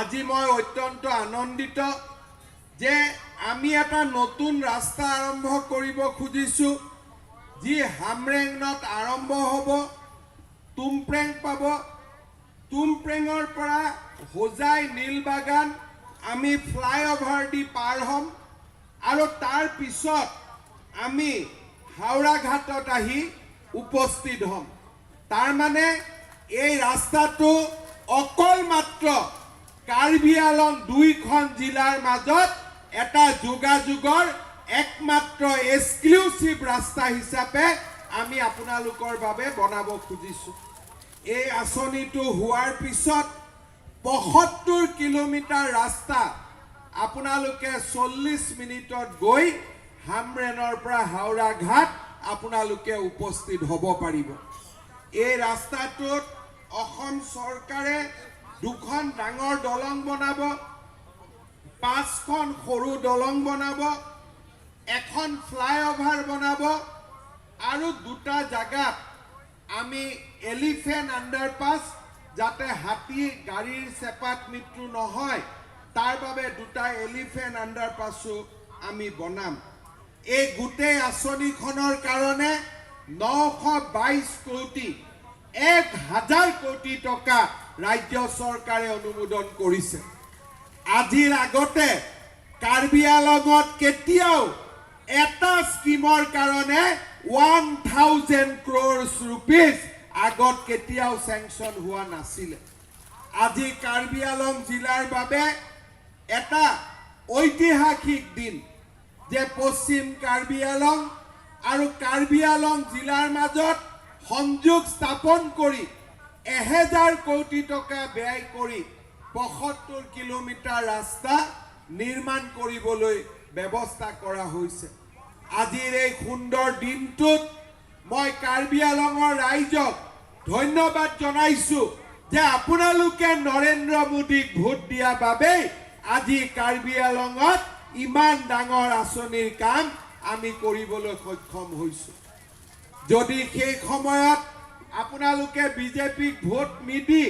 আজি মই অত্যন্ত আনন্দিত যে আমি এটা নতুন ৰাস্তা আৰম্ভ কৰিব খুজিছোঁ, যি হামৰেঙত আৰম্ভ হ'ব, তুমপ্ৰেং পাব, তুমপ্ৰেঙৰ পৰা হোজাই নীলবাগান আমি ফ্লাইঅভাৰ দি পাৰ হ'ম আৰু তাৰ পিছত আমি হাওৰাঘাটত আহি উপস্থিত হ'ম। তাৰমানে এই ৰাস্তাটো অকল মাত্ৰ কাৰ্বি আলং দুইখন জিলাৰ মাজত এটা যোগাযোগৰ একমাত্ৰ এক্সক্লুচিভ ৰাস্তা হিচাপে আমি আপোনালোকৰ বাবে বনাব খুজিছোঁ। এই আঁচনিটো হোৱাৰ পিছত 75 কিলোমিটাৰ ৰাস্তা আপোনালোকে 40 মিনিটত গৈ হামৰেণৰ পৰা হাওৰাঘাট আপোনালোকে উপস্থিত হ'ব পাৰিব। এই ৰাস্তাটোত অসম চৰকাৰে দুখন ডাঙৰ দলং বনাব, পাঁচখন সৰু দলং বনাব, এখন ফ্লাইঅভাৰ বনাব আৰু দুটা জাগাত আমি এলিফেণ্ট আণ্ডাৰপাছ, যাতে হাতী গাড়ীৰ চেপাত মৃত্যু নহয় তাৰ বাবে দুটা এলিফেণ্ট আণ্ডাৰপাছো আমি বনাম। এই গোটেই আঁচনিখনৰ কাৰণে 922 কোটি, 1000 কোটি টকা ৰাজ্য চৰকাৰে অনুমোদন কৰিছে। আজিৰ আগতে কাৰ্বি আলঙত কেতিয়াও এটা স্কিমৰ কাৰণে 1000 ক্ৰ'ৰ্ছ ৰুপিজ আগত কেতিয়াও চেংচন হোৱা নাছিলে। আজি কাৰ্বি আলং জিলাৰ বাবে এটা ঐতিহাসিক দিন যে পশ্চিম কাৰ্বি আলং আৰু কাৰ্বি আলং জিলাৰ মাজত সংযোগ স্থাপন কৰি 1000 কোটি টকা ব্যয় কৰি 75 কিলোমিটাৰ ৰাস্তা নিৰ্মাণ কৰিবলৈ ব্যৱস্থা কৰা হৈছে। আজিৰ এই সুন্দৰ দিনটোত মই কাৰ্বি আলঙৰ ৰাইজক ধন্যবাদ জনাইছোঁ যে আপোনালোকে নৰেন্দ্ৰ মোদীক ভোট দিয়া বাবেই আজি কাৰ্বি আলঙত ইমান ডাঙৰ আঁচনিৰ কাম আমি কৰিবলৈ সক্ষম হৈছোঁ। যদি সেই সময়ত আপোনালোকে বিজেপিক ভোট নিদি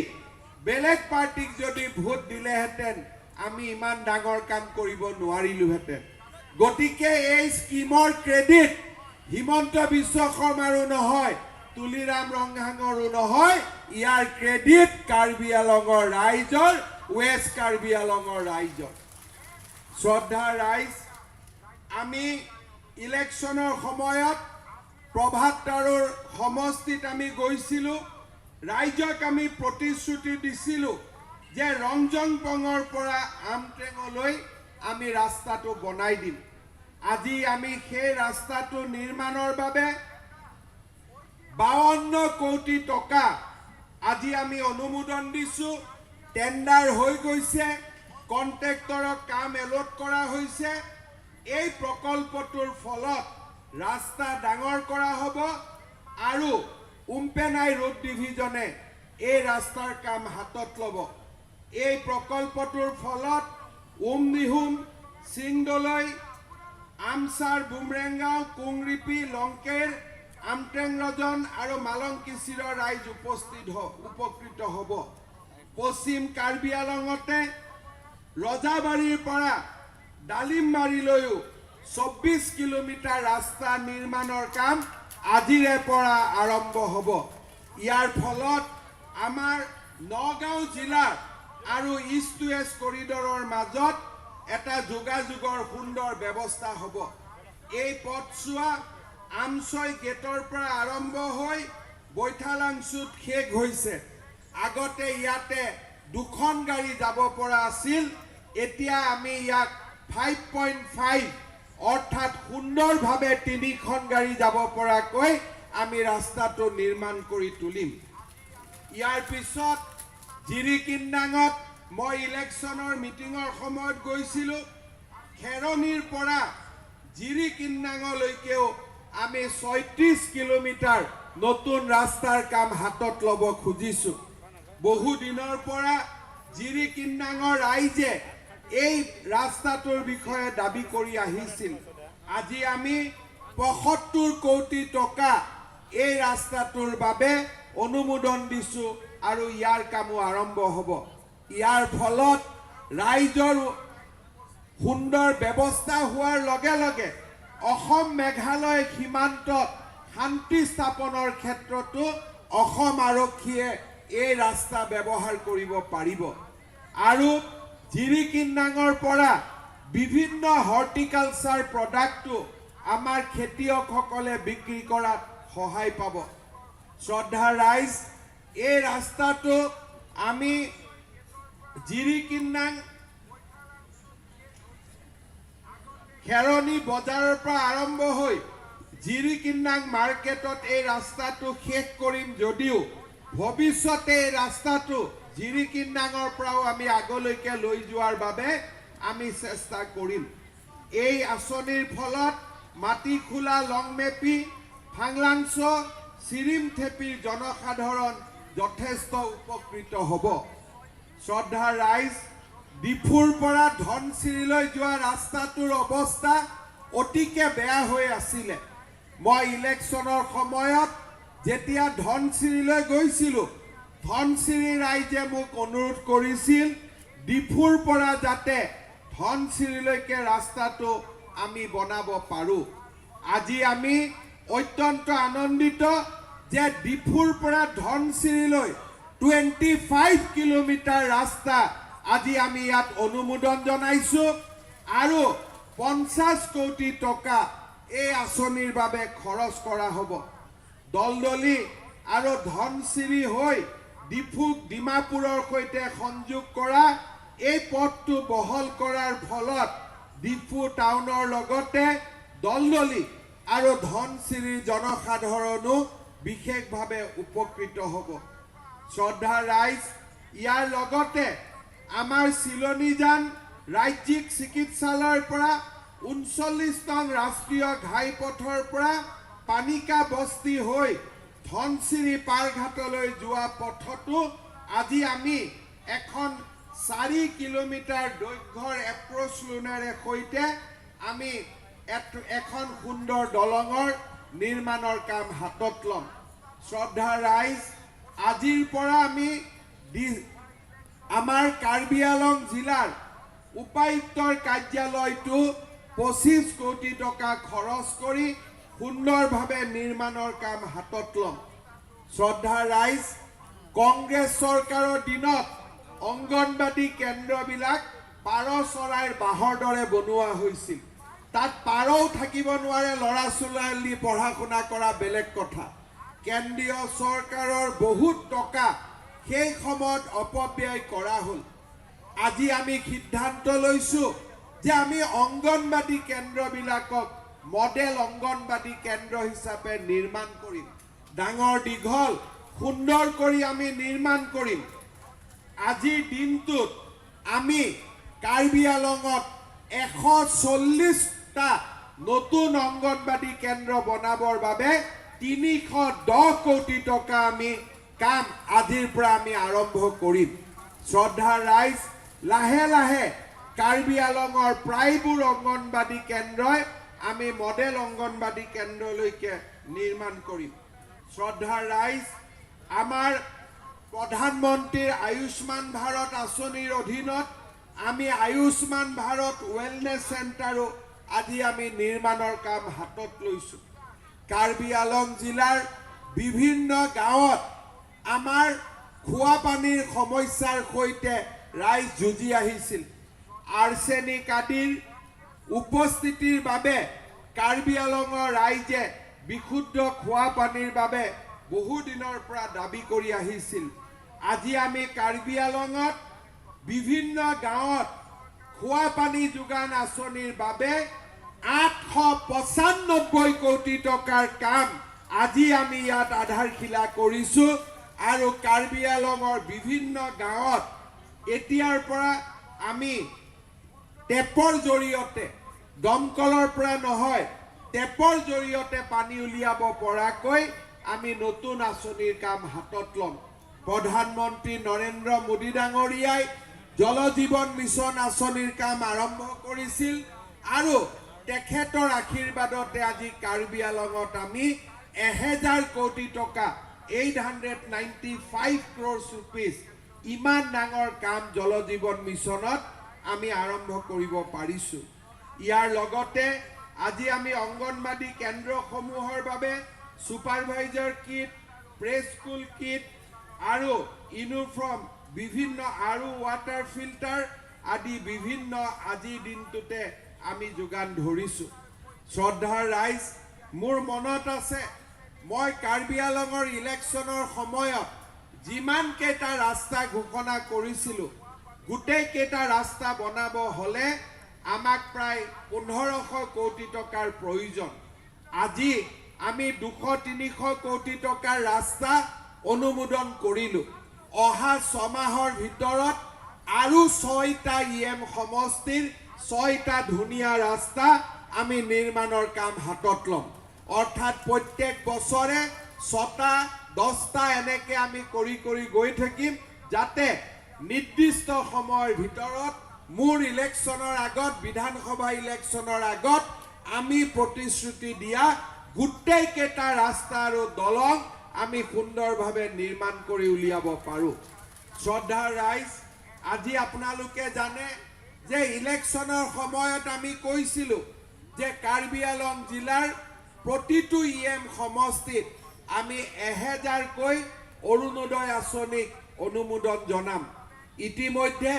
বেলেগ পাৰ্টিক যদি ভোট দিলেহেঁতেন, আমি ইমান ডাঙৰ কাম কৰিব নোৱাৰিলোহেঁতেন। গতিকে এই স্কীমৰ ক্ৰেডিট হিমন্ত বিশ্ব শৰ্মাৰো নহয়, তুলিৰাম ৰংহাঙৰো নহয়, ইয়াৰ ক্ৰেডিট কাৰ্বি আলঙৰ ৰাইজৰ, ৱেষ্ট কাৰ্বি আলঙৰ ৰাইজৰ। শ্ৰদ্ধাৰ ৰাইজ, আমি ইলেকশ্যনৰ সময়ত প্ৰভাত তাৰুৰ সমষ্টিত আমি গৈছিলোঁ। ৰাইজক আমি প্ৰতিশ্ৰুতি দিছিলোঁ যে ৰংজংপঙৰ পৰা আমটেঙলৈ আমি ৰাস্তাটো বনাই দিম। আজি আমি সেই ৰাস্তাটো নিৰ্মাণৰ বাবে 52 কোটি টকা আজি আমি অনুমোদন দিছোঁ। টেণ্ডাৰ হৈ গৈছে, কণ্ট্ৰেক্টৰক কাম এলট কৰা হৈছে। এই প্ৰকল্পটোৰ ফলত ৰাস্তা ডাঙৰ কৰা হ'ব আৰু উম্পেনাই ৰোড ডিভিজনে এই ৰাস্তাৰ কাম হাতত ল'ব। এই প্ৰকল্পটোৰ ফলত উমনিহুম, চিংদলৈ, আমচাৰ, বুমৰেংগাঁও, কুংৰিপি, লংকেৰ, আমটেংৰজন আৰু মালংকিচিৰৰ ৰাইজ উপকৃত হ'ব। পশ্চিম কাৰ্বি আলঙতে ৰজাবাৰীৰ পৰা ডালিমবাৰীলৈও 24 কিলোমিটাৰ ৰাস্তা নিৰ্মাণৰ কাম আজিৰে পৰা আৰম্ভ হ'ব। ইয়াৰ ফলত আমাৰ নগাঁও জিলাৰ আৰু ইষ্ট ৱেষ্ট কৰিডৰৰ মাজত এটা যোগাযোগৰ সুন্দৰ ব্যৱস্থা হ'ব। এই পথছোৱা আমচৈ গেটৰ পৰা আৰম্ভ হৈ বৈঠালাংচুত শেষ হৈছে। আগতে ইয়াতে দুখন গাড়ী যাব পৰা আছিল, এতিয়া আমি ইয়াক 5.5 অৰ্থাৎ সুন্দৰভাৱে তিনিখন গাড়ী যাব পৰাকৈ আমি ৰাস্তাটো নিৰ্মাণ কৰি তুলিম। ইয়াৰ পিছত জিৰিকিন্দাঙত মই ইলেকশ্যনৰ মিটিঙৰ সময়ত গৈছিলোঁ। খেৰণিৰ পৰা জিৰিকিন্দাঙলৈকেও আমি 36 কিলোমিটাৰ নতুন ৰাস্তাৰ কাম হাতত ল'ব খুজিছোঁ। বহুদিনৰ পৰা জিৰিকিন্দাঙৰ ৰাইজে এই ৰাস্তাটোৰ বিষয়ে দাবী কৰি আহিছিল। আজি আমি 75 কোটি টকা এই ৰাস্তাটোৰ বাবে অনুমোদন দিছোঁ আৰু ইয়াৰ কামো আৰম্ভ হ'ব। ইয়াৰ ফলত ৰাইজৰ সুন্দৰ ব্যৱস্থা হোৱাৰ লগে লগে অসম মেঘালয় সীমান্তত শান্তি স্থাপনৰ ক্ষেত্ৰতো অসম আৰক্ষীয়ে এই ৰাস্তা ব্যৱহাৰ কৰিব পাৰিব। আৰু জিৰিকিন্দাঙৰ পৰা বিভিন্ন হৰ্টিকালচাৰ প্ৰডাক্টটো আমাৰ খেতিয়কসকলে বিক্ৰী কৰাত সহায় পাব। শ্ৰদ্ধাৰ ৰাইজ, এই ৰাস্তাটো আমি জিৰিকিন্নাং খেৰণি বজাৰৰ পৰা আৰম্ভ হৈ জিৰিকিন্নাং মাৰ্কেটত এই ৰাস্তাটো শেষ কৰিম যদিও ভৱিষ্যতে এই ৰাস্তাটো জিৰিকিন্নাঙৰ পৰাও আমি আগলৈকে লৈ যোৱাৰ বাবে আমি চেষ্টা কৰিম। এই আঁচনিৰ ফলত মাটিখোলা, লংমেপি, ফাংলাংছ, চিৰিমথেপিৰ জনসাধাৰণ যথেষ্ট উপকৃত হ'ব। শ্ৰদ্ধাৰ ৰাইজ, ডিফুৰ পৰা ধনশিৰিলৈ যোৱা ৰাস্তাটোৰ অৱস্থা অতিকে বেয়া হৈ আছিলে। মই ইলেকশ্যনৰ সময়ত যেতিয়া ধনশিৰিলৈ গৈছিলোঁ, ধনশিৰি ৰাইজে মোক অনুৰোধ কৰিছিল ডিফুৰ পৰা যাতে ধনশিৰিলৈকে ৰাস্তাটো আমি বনাব পাৰোঁ। আজি আমি অত্যন্ত আনন্দিত যে ডিফুৰ পৰা ধনশিৰিলৈ 25 কিলোমিটাৰ ৰাস্তা আজি আমি ইয়াত অনুমোদন জনাইছোঁ আৰু 50 কোটি টকা এই আঁচনিৰ বাবে খৰচ কৰা হ'ব। দলদলি আৰু ধনশিৰি হৈ ডিফুক ডিমাপুৰৰ সৈতে সংযোগ কৰা এই পথটো বহল কৰাৰ ফলত ডিফু টাউনৰ লগতে দলদলি আৰু ধনশিৰিৰ জনসাধাৰণো বিশেষভাৱে উপকৃত হ'ব। শ্ৰদ্ধাৰ ৰাইজ, ইয়াৰ লগতে আমাৰ চিলনীজান ৰাজ্যিক চিকিৎসালয়ৰ পৰা 39 নং ৰাষ্ট্ৰীয় ঘাইপথৰ পৰা পানিকা বস্তি হৈ ধনশিৰি পাৰঘাটলৈ যোৱা পথতো আজি আমি এখন 4 কিলোমিটাৰ দৈৰ্ঘ্যৰ এপ্ৰ'চ লোনেৰে সৈতে আমি এখন সুন্দৰ দলঙৰ নিৰ্মাণৰ কাম হাতত ল'ম। শ্ৰদ্ধাৰ ৰাইজ, আজিৰ পৰা আমি আমাৰ কাৰ্বি আংলং জিলাৰ উপায়ুক্তৰ কাৰ্যালয়টো 25 কোটি টকা খৰচ কৰি সুন্দৰভাৱে নিৰ্মাণৰ কাম হাতত ল'ম। শ্ৰদ্ধাৰ ৰাইজ, কংগ্ৰেছ চৰকাৰৰ দিনত অংগনবাদী কেন্দ্ৰবিলাক পাৰ চৰাইৰ বাঁহৰ দৰে বনোৱা হৈছিল। তাত পাৰও থাকিব নোৱাৰে, ল'ৰা ছোৱালী পঢ়া শুনা কৰা বেলেগ কথা। কেন্দ্ৰীয় চৰকাৰৰ বহুত টকা সেই সময়ত অপব্যয় কৰা হ'ল। আজি আমি সিদ্ধান্ত লৈছোঁ যে আমি অংগনবাদী কেন্দ্ৰবিলাকক মডেল অংগনবাদী কেন্দ্ৰ হিচাপে নিৰ্মাণ কৰিম। ডাঙৰ দীঘল সুন্দৰ কৰি আমি নিৰ্মাণ কৰিম। আজিৰ দিনটোত আমি কাৰ্বি আংলঙত 140টা নতুন অংগনবাদী কেন্দ্ৰ বনাবৰ বাবে 310 কোটি টকা আমি কাম আজিৰ পৰা আমি আৰম্ভ কৰিম। শ্ৰদ্ধাৰ ৰাইজ, লাহে লাহে কাৰ্বি আংলঙৰ প্ৰায়বোৰ অংগনবাদী কেন্দ্ৰই আমি মডেল অংগনবাদী কেন্দ্ৰলৈকে নিৰ্মাণ কৰিম। শ্ৰদ্ধাৰ ৰাইজ, আমাৰ প্ৰধানমন্ত্ৰীৰ আয়ুষ্মান ভাৰত আঁচনিৰ অধীনত আমি আয়ুষ্মান ভাৰত ৱেলনেছ চেণ্টাৰো আজি আমি নিৰ্মাণৰ কাম হাতত লৈছোঁ। কাৰ্বি আংলং জিলাৰ বিভিন্ন গাঁৱত আমাৰ খোৱা পানীৰ সমস্যাৰ সৈতে ৰাইজ যুঁজি আহিছিল। আৰ্চেনিক আদিৰ উপস্থিতিৰ বাবে কাৰ্বি আংলঙৰ ৰাইজে বিশুদ্ধ খোৱা পানীৰ বাবে বহুদিনৰ পৰা দাবী কৰি আহিছিল। আজি আমি কাৰ্বি আংলঙত বিভিন্ন গাঁৱত খোৱা পানী যোগান আঁচনিৰ বাবে 895 কোটি টকাৰ কাম আজি আমি ইয়াত আধাৰশিলা কৰিছোঁ আৰু কাৰ্বি আংলঙৰ বিভিন্ন গাঁৱত এতিয়াৰ পৰা আমি টেপৰ জৰিয়তে, দমকলৰ পৰা নহয়, টেপৰ জৰিয়তে পানী উলিয়াব পৰাকৈ আমি নতুন আঁচনিৰ কাম হাতত ল'ম। প্ৰধানমন্ত্ৰী নৰেন্দ্ৰ মোদী ডাঙৰীয়াই জল জীৱন মিছন আঁচনিৰ কাম আৰম্ভ কৰিছিল আৰু তেখেতৰ আশীৰ্বাদতে আজি কাৰ্বি আংলঙত আমি 1000 কোটি টকা, 895 crores rupees, ইমান ডাঙৰ কাম জল জীৱন মিছনত আমি আৰম্ভ কৰিব পাৰিছোঁ। ইয়াৰ লগতে আজি আমি অংগনবাদী কেন্দ্ৰসমূহৰ বাবে supervisor kit, pre school kit আৰু ইউনিফৰ্ম বিভিন্ন আৰু ৱাটাৰ ফিল্টাৰ আদি বিভিন্ন আজিৰ দিনটোতে আমি যোগান ধৰিছোঁ। শ্ৰদ্ধাৰ ৰাইজ, মোৰ মনত আছে মই কাৰ্বি আংলঙৰ ইলেকশ্যনৰ সময়ত যিমানকেইটা ৰাস্তা ঘোষণা কৰিছিলোঁ, গোটেইকেইটা ৰাস্তা বনাব হ'লে আমাক প্ৰায় 1500 কোটি টকাৰ প্ৰয়োজন। আজি আমি 200-300 কোটি টকাৰ ৰাস্তা অনুমোদন কৰিলোঁ। অহা 6 মাহৰ ভিতৰত আৰু 6টা ইএম সমষ্টিৰ 6টা ধুনীয়া ৰাস্তা আমি নিৰ্মাণৰ কাম হাতত ল'ম। অৰ্থাৎ প্ৰত্যেক বছৰে 6টা, 10টা এনেকৈ আমি কৰি কৰি গৈ থাকিম, যাতে নিৰ্দিষ্ট সময়ৰ ভিতৰত মোৰ ইলেকশ্যনৰ আগত, বিধানসভা ইলেকশ্যনৰ আগত আমি প্ৰতিশ্ৰুতি দিয়া গোটেইকেইটা ৰাস্তা আৰু দলং আমি সুন্দৰভাৱে নিৰ্মাণ কৰি উলিয়াব পাৰোঁ। শ্ৰদ্ধাৰ ৰাইজ, আজি আপোনালোকে জানে যে ইলেকশ্যনৰ সময়ত আমি কৈছিলোঁ যে কাৰ্বি আংলং জিলাৰ প্ৰতিটো ইএম সমষ্টিত আমি 1000কৈ অৰুণোদয় আঁচনিক অনুমোদন জনাম। ইতিমধ্যে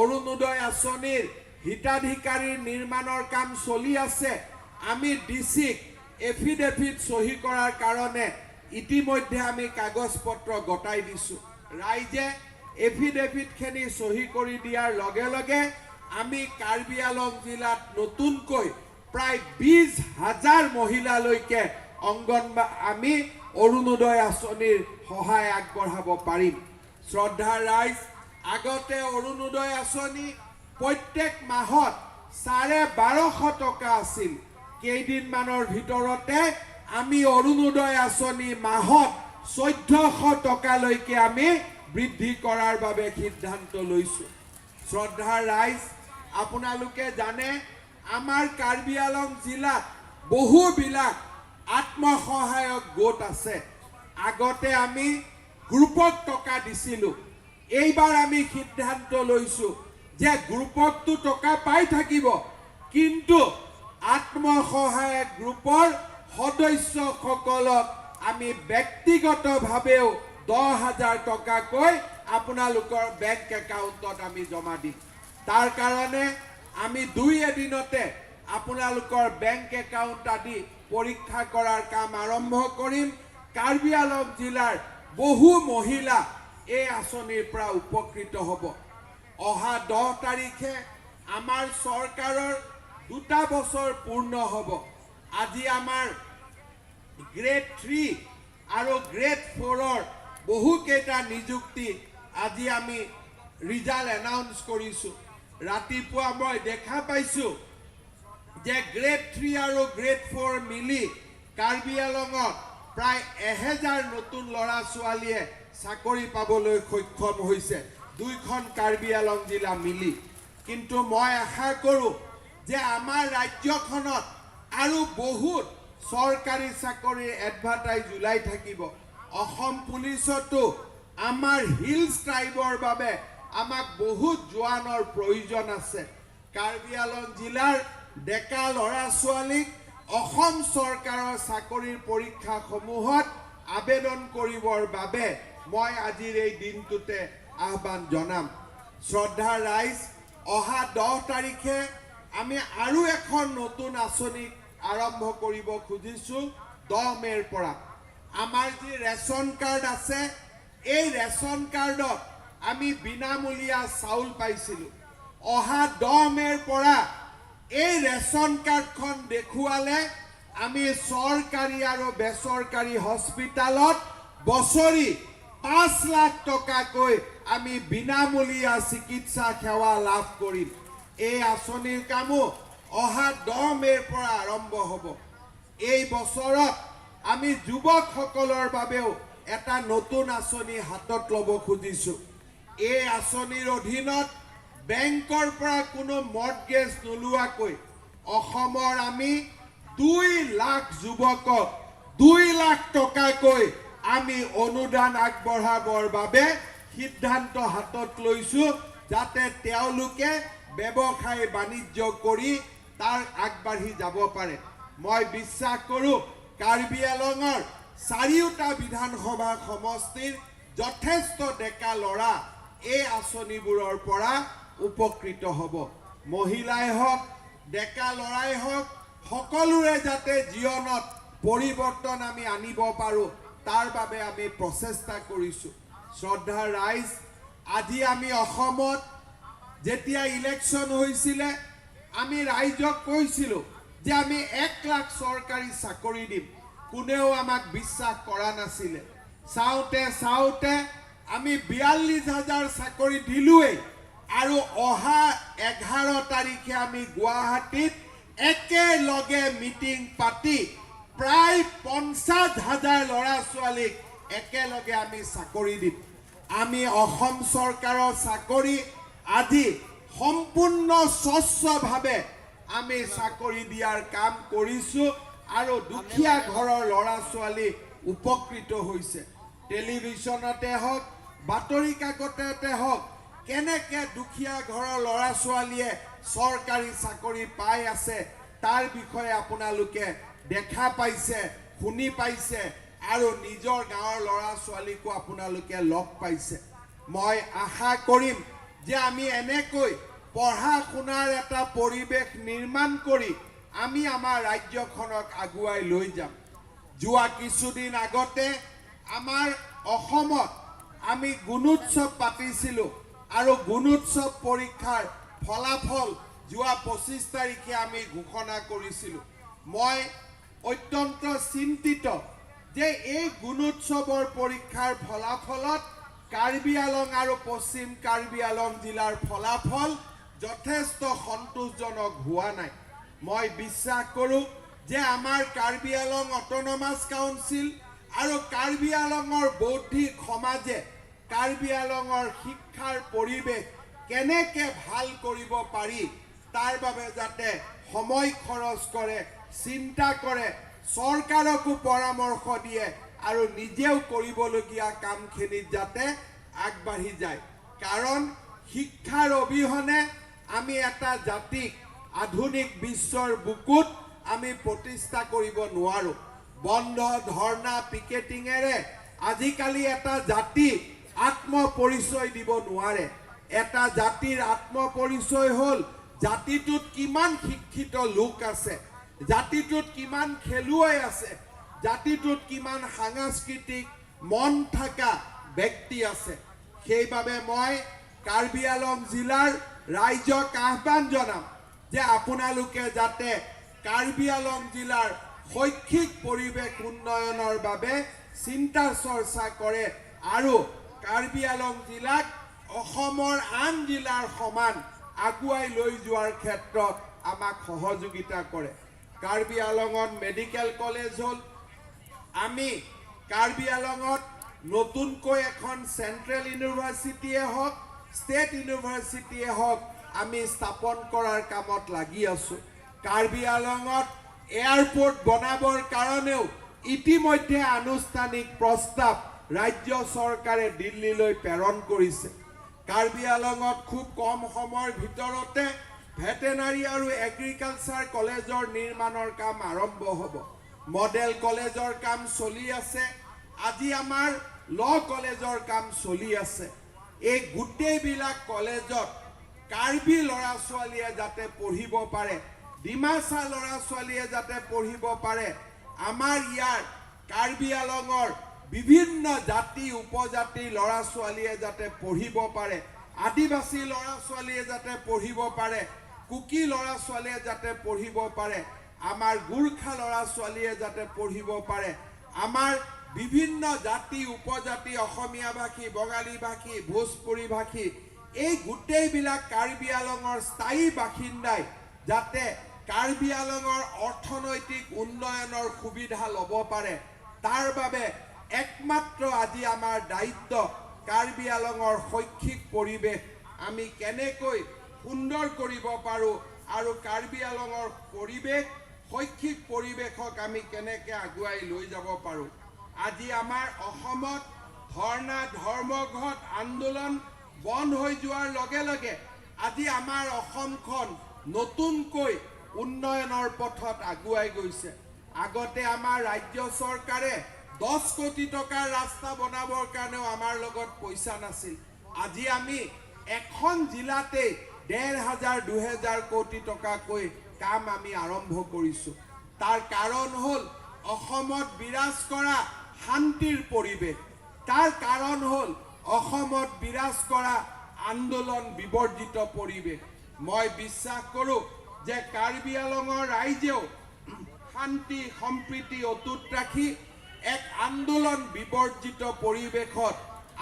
অৰুণোদয় আঁচনিৰ হিতাধিকাৰীৰ নিৰ্মাণৰ কাম চলি আছে। আমি ডিচিক এফিডেভিট চহী কৰাৰ কাৰণে ইতিমধ্যে আমি কাগজ পত্ৰ গতাই দিছোঁ। ৰাইজে এফিডেভিটখিনি চহী কৰি দিয়াৰ লগে লগে আমি কাৰ্বি আংলং জিলাত নতুনকৈ প্ৰায় 20,000 মহিলালৈকে আমি অৰুণোদয় আঁচনিৰ সহায় আগবঢ়াব পাৰিম। শ্ৰদ্ধাৰ ৰাইজ, আগতে অৰুণোদয় আঁচনি প্ৰত্যেক মাহত 1250 টকা আছিল। কেইদিনমানৰ ভিতৰতে আমি অৰুণোদয় আঁচনি মাহত 1400 টকালৈকে আমি বৃদ্ধি কৰাৰ বাবে সিদ্ধান্ত লৈছোঁ। শ্ৰদ্ধাৰ ৰাইজ, আপোনালোকে জানে আমাৰ কাৰ্বি আংলং জিলাত বহুবিলাক আত্মসহায়ক গোট আছে। আগতে আমি গ্ৰুপক টকা দিছিলোঁ। এইবাৰ আমি সিদ্ধান্ত লৈছোঁ যে গ্ৰুপকতো টকা পাই থাকিব, কিন্তু আত্মসহায়ক গ্ৰুপৰ সদস্যসকলক আমি ব্যক্তিগতভাৱেও 10,000 টকাকৈ আপোনালোকৰ বেংক একাউণ্টত আমি জমা দিম। তাৰ কাৰণে আমি দুই এদিনতে আপোনালোকৰ বেংক একাউণ্ট আদি পৰীক্ষা কৰাৰ কাম আৰম্ভ কৰিম। কাৰ্বি আংলং জিলাৰ বহু মহিলা এই আঁচনিৰ পৰা উপকৃত হ'ব। অহা 10 তাৰিখে আমাৰ চৰকাৰৰ 2টা বছৰ পূৰ্ণ হ'ব। আজি আমাৰ গ্ৰেড 3 আৰু গ্ৰেড 4ৰ বহুকেইটা নিযুক্তি আজি আমি ৰিজাল্ট এনাউন্স কৰিছোঁ। ৰাতিপুৱা মই দেখা পাইছোঁ যে গ্ৰেড 3 আৰু গ্ৰেড 4 মিলি কাৰ্বি আংলঙত প্ৰায় 1000 নতুন ল'ৰা ছোৱালীয়ে চাকৰি পাবলৈ সক্ষম হৈছে, দুইখন কাৰ্বি আংলং জিলা মিলি। কিন্তু মই আশা কৰোঁ যে আমাৰ ৰাজ্যখনত আৰু বহুত চৰকাৰী চাকৰিৰ এডভাৰটাইজ ওলাই থাকিব। অসম পুলিচতো আমাৰ হিলছ ট্ৰাইবৰ বাবে আমাক বহুত জোৱানৰ প্ৰয়োজন আছে। কাৰ্বি আংলং জিলাৰ ডেকা ল'ৰা ছোৱালীক অসম চৰকাৰৰ চাকৰিৰ পৰীক্ষাসমূহত আবেদন কৰিবৰ বাবে মই আজিৰ এই দিনটোতে আহ্বান জনাম। শ্ৰদ্ধাৰ ৰাইজ, অহা 10 তাৰিখে আমি আৰু এখন নতুন আঁচনি আৰম্ভ কৰিব খুজিছোঁ। 10 মে'ৰ পৰা আমাৰ যি ৰেচন কাৰ্ড আছে, এই ৰেচন কাৰ্ডত আমি বিনামূলীয়া চাউল পাইছিলোঁ। অহা 10 মে'ৰ পৰা এই ৰেচন কাৰ্ডখন দেখুৱালে আমি চৰকাৰী আৰু বেচৰকাৰী হস্পিটেলত বছৰি 5 লাখ টকাকৈ আমি বিনামূলীয়া চিকিৎসা সেৱা লাভ কৰিম। এই আঁচনিৰ কামো অহা 10 মে'ৰ পৰা আৰম্ভ হ'ব। এই বছৰত আমি যুৱকসকলৰ বাবেও এটা নতুন আঁচনি হাতত ল'ব খুজিছোঁ। এই আঁচনিৰ অধীনত বেংকৰ পৰা কোনো মৰ্টগেজ নোলোৱাকৈ অসমৰ আমি 2 লাখ যুৱকক 2 লাখ টকাকৈ আমি অনুদান আগবঢ়াবৰ বাবে সিদ্ধান্ত হাতত লৈছোঁ, যাতে তেওঁলোকে ব্যৱসায় বাণিজ্য কৰি তাৰ আগবাঢ়ি যাব পাৰে। মই বিশ্বাস কৰোঁ কাৰ্বি আংলঙৰ চাৰিওটা বিধানসভা সমষ্টিৰ যথেষ্ট ডেকা ল'ৰা এই আঁচনিবোৰৰ পৰা উপকৃত হ'ব। মহিলাই হওক, ডেকা ল'ৰাই হওক, সকলোৰে যাতে জীৱনত পৰিৱৰ্তন আমি আনিব পাৰোঁ, তাৰ বাবে আমি প্ৰচেষ্টা কৰিছোঁ। শ্ৰদ্ধাৰ ৰাইজ, আজি আমি অসমত যেতিয়া ইলেকশ্যন হৈছিলে, আমি ৰাইজক কৈছিলোঁ যে আমি 1 লাখ চৰকাৰী চাকৰি দিম। কোনেও আমাক বিশ্বাস কৰা নাছিলে। চাওঁতে চাওঁতে আমি 42 হাজাৰ চাকৰি দিলোৱেই আৰু অহা 11 তাৰিখে আমি গুৱাহাটীত একেলগে মিটিং পাতি প্ৰায় 50 হাজাৰ ল'ৰা ছোৱালীক একেলগে আমি চাকৰি দিম। আমি অসম চৰকাৰৰ চাকৰি আজি সম্পূৰ্ণ স্বচ্ছভাৱে আমি চাকৰি দিয়াৰ কাম কৰিছোঁ আৰু দুখীয়া ঘৰৰ ল'ৰা ছোৱালী উপকৃত হৈছে। টেলিভিশ্যনতে হওক, বাতৰি কাকততে হওক, কেনেকে দুখীয়া ঘৰৰ ল'ৰা ছোৱালীয়ে চৰকাৰী চাকৰি পাই আছে, তাৰ বিষয়ে আপোনালোকে দেখা পাইছে, শুনি পাইছে আৰু নিজৰ গাঁৱৰ ল'ৰা ছোৱালীকো আপোনালোকে লগ পাইছে। মই আশা কৰিম যে আমি এনেকৈ পঢ়া শুনাৰ এটা পৰিৱেশ নিৰ্মাণ কৰি আমি আমাৰ ৰাজ্যখনক আগুৱাই লৈ যাম। যোৱা কিছুদিন আগতে আমাৰ অসমত আমি গুণোৎসৱ পাতিছিলোঁ আৰু গুণোৎসৱ পৰীক্ষাৰ ফলাফল যোৱা 25 তাৰিখে আমি ঘোষণা কৰিছিলোঁ। মই অত্যন্ত চিন্তিত যে এই গুণোৎসৱৰ পৰীক্ষাৰ ফলাফলত কাৰ্বি আলং আৰু পশ্চিম কাৰ্বি আলং জিলাৰ ফলাফল যথেষ্ট সন্তোষজনক হোৱা নাই। মই বিশ্বাস কৰোঁ যে আমাৰ কাৰ্বি আলং অট'নমাছ কাউন্সিল আৰু কাৰ্বি আলঙৰ বৌদ্ধিক সমাজে কাৰ্বি আলঙৰ শিক্ষাৰ পৰিৱেশ কেনেকে ভাল কৰিব পাৰি, তাৰ বাবে যাতে সময় খৰচ কৰে, চিন্তা কৰে, চৰকাৰকো পৰামৰ্শ দিয়ে আৰু নিজেও কৰিবলগীয়া কামখিনিত যাতে আগবাঢ়ি যায়। কাৰণ শিক্ষাৰ অবিহনে আমি এটা জাতিক আধুনিক বিশ্বৰ বুকুত আমি প্ৰতিষ্ঠা কৰিব নোৱাৰোঁ। বন্ধ, ধৰ্ণা, পিকেটিঙেৰে আজিকালি এটা জাতি আত্মপৰিচয় দিব নোৱাৰে। এটা জাতিৰ আত্মপৰিচয় হ'ল জাতিটোত কিমান শিক্ষিত লোক আছে, জাতিটোত কিমান খেলুৱৈ আছে, জাতিটোত কিমান সাংস্কৃতিক মন থকা ব্যক্তি আছে। সেইবাবে মই কাৰ্বি আলং জিলাৰ ৰাইজক আহ্বান জনাম যে আপোনালোকে যাতে কাৰ্বি আলং জিলাৰ শৈক্ষিক পৰিৱেশ উন্নয়নৰ বাবে চিন্তা চৰ্চা কৰে আৰু কাৰ্বি আলং জিলাক অসমৰ আন জিলাৰ সমান আগুৱাই লৈ যোৱাৰ ক্ষেত্ৰত আমাক সহযোগিতা কৰে। কাৰ্বি আলঙত মেডিকেল কলেজ হ'ল। আমি কাৰ্বি আলঙত নতুনকৈ এখন চেণ্ট্ৰেল ইউনিভাৰ্চিটিয়ে হওক, ষ্টেট ইউনিভাৰ্চিটিয়ে হওক, আমি স্থাপন কৰাৰ কামত লাগি আছোঁ। কাৰ্বি আলঙত এয়াৰপৰ্ট বনাবৰ কাৰণেও ইতিমধ্যে আনুষ্ঠানিক প্ৰস্তাৱ ৰাজ্য চৰকাৰে দিল্লীলৈ প্ৰেৰণ কৰিছে। কাৰ্বি আলঙত খুব কম সময়ৰ ভিতৰতে ভেটেনাৰী আৰু এগ্ৰিকালচাৰ কলেজৰ নিৰ্মাণৰ কাম আৰম্ভ হ'ব। মডেল কলেজৰ কাম চলি আছে। আজি আমাৰ ল কলেজৰ কাম চলি আছে। এই গোটেইবিলাক কলেজত কাৰ্বি ল'ৰা ছোৱালীয়ে যাতে পঢ়িব পাৰে, ডিমাচা ল'ৰা ছোৱালীয়ে যাতে পঢ়িব পাৰে, আমাৰ ইয়াৰ কাৰ্বি আলঙৰ বিভিন্ন জাতি উপজাতিৰ ল'ৰা ছোৱালীয়ে যাতে পঢ়িব পাৰে, আদিবাসী ল'ৰা ছোৱালীয়ে যাতে পঢ়িব পাৰে, কুকি ল'ৰা ছোৱালীয়ে যাতে পঢ়িব পাৰে, আমাৰ গোৰ্খা ল'ৰা ছোৱালীয়ে যাতে পঢ়িব পাৰে, আমাৰ বিভিন্ন জাতি উপজাতি, অসমীয়া ভাষী, বঙালী ভাষী, ভোজপুৰী ভাষী, এই গোটেইবিলাক কাৰ্বি আলঙৰ স্থায়ী বাসিন্দাই যাতে কাৰ্বি আলঙৰ অৰ্থনৈতিক উন্নয়নৰ সুবিধা ল'ব পাৰে, তাৰ বাবে একমাত্ৰ আজি আমাৰ দায়িত্ব কাৰ্বি আলঙৰ শৈক্ষিক পৰিৱেশ আমি কেনেকৈ সুন্দৰ কৰিব পাৰোঁ আৰু কাৰ্বি আলঙৰ পৰিৱেশ, শৈক্ষিক পৰিৱেশক আমি কেনেকৈ আগুৱাই লৈ যাব পাৰোঁ। আজি আমাৰ অসমত ধৰ্ণা, ধৰ্মঘট, আন্দোলন বন্ধ হৈ যোৱাৰ লগে লগে আজি আমাৰ অসমখন নতুনকৈ উন্নয়নৰ পথত আগুৱাই গৈছে। আগতে আমাৰ ৰাজ্য চৰকাৰে 10 কোটি টকাৰ ৰাস্তা বনাবৰ কাৰণেও আমাৰ লগত পইচা নাছিল। আজি আমি এখন জিলাতেই 1500 2000 কোটি টকাকৈ কাম আমি আৰম্ভ কৰিছোঁ। তাৰ কাৰণ হ'ল অসমত বিৰাজ কৰা শান্তিৰ পৰিৱেশ, তাৰ কাৰণ হ'ল অসমত বিৰাজ কৰা আন্দোলন বিবৰ্জিত পৰিৱেশ। মই বিশ্বাস কৰোঁ যে কাৰ্বি আংলঙৰ ৰাইজেও শান্তি সম্প্ৰীতি অটুট ৰাখি এক আন্দোলন বিবৰ্জিত পৰিৱেশত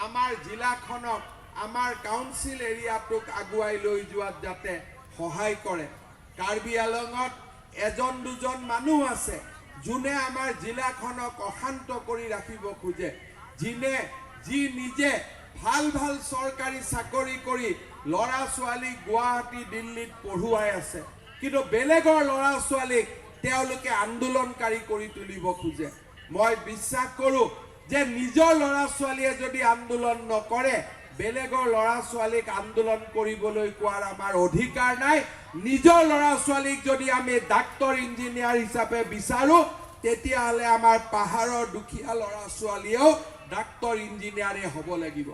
আমাৰ জিলাখনক, আমাৰ কাউন্সিল এৰিয়াটোক আগুৱাই লৈ যোৱাত যাতে সহায় কৰে। কাৰ্বি আংলঙত এজন দুজন মানুহ আছে যোনে আমাৰ জিলাখনক অশান্ত কৰি ৰাখিব খোজে, যিনে যি নিজে ভাল ভাল চৰকাৰী চাকৰি কৰি ল'ৰা ছোৱালীক গুৱাহাটী দিল্লীত পঢ়ুৱাই আছে, কিন্তু বেলেগৰ ল'ৰা ছোৱালীক তেওঁলোকে আন্দোলনকাৰী কৰি তুলিব খোজে। মই বিশ্বাস কৰোঁ যে নিজৰ ল'ৰা ছোৱালীয়ে যদি আন্দোলন নকৰে, বেলেগৰ ল'ৰা ছোৱালীক আন্দোলন কৰিবলৈ কোৱাৰ আমাৰ অধিকাৰ নাই। নিজৰ ল'ৰা ছোৱালীক যদি আমি ডাক্তৰ ইঞ্জিনিয়াৰ হিচাপে বিচাৰোঁ, তেতিয়াহ'লে আমাৰ পাহাৰৰ দুখীয়া ল'ৰা ছোৱালীয়েও ডাক্তৰ ইঞ্জিনিয়াৰে হ'ব লাগিব।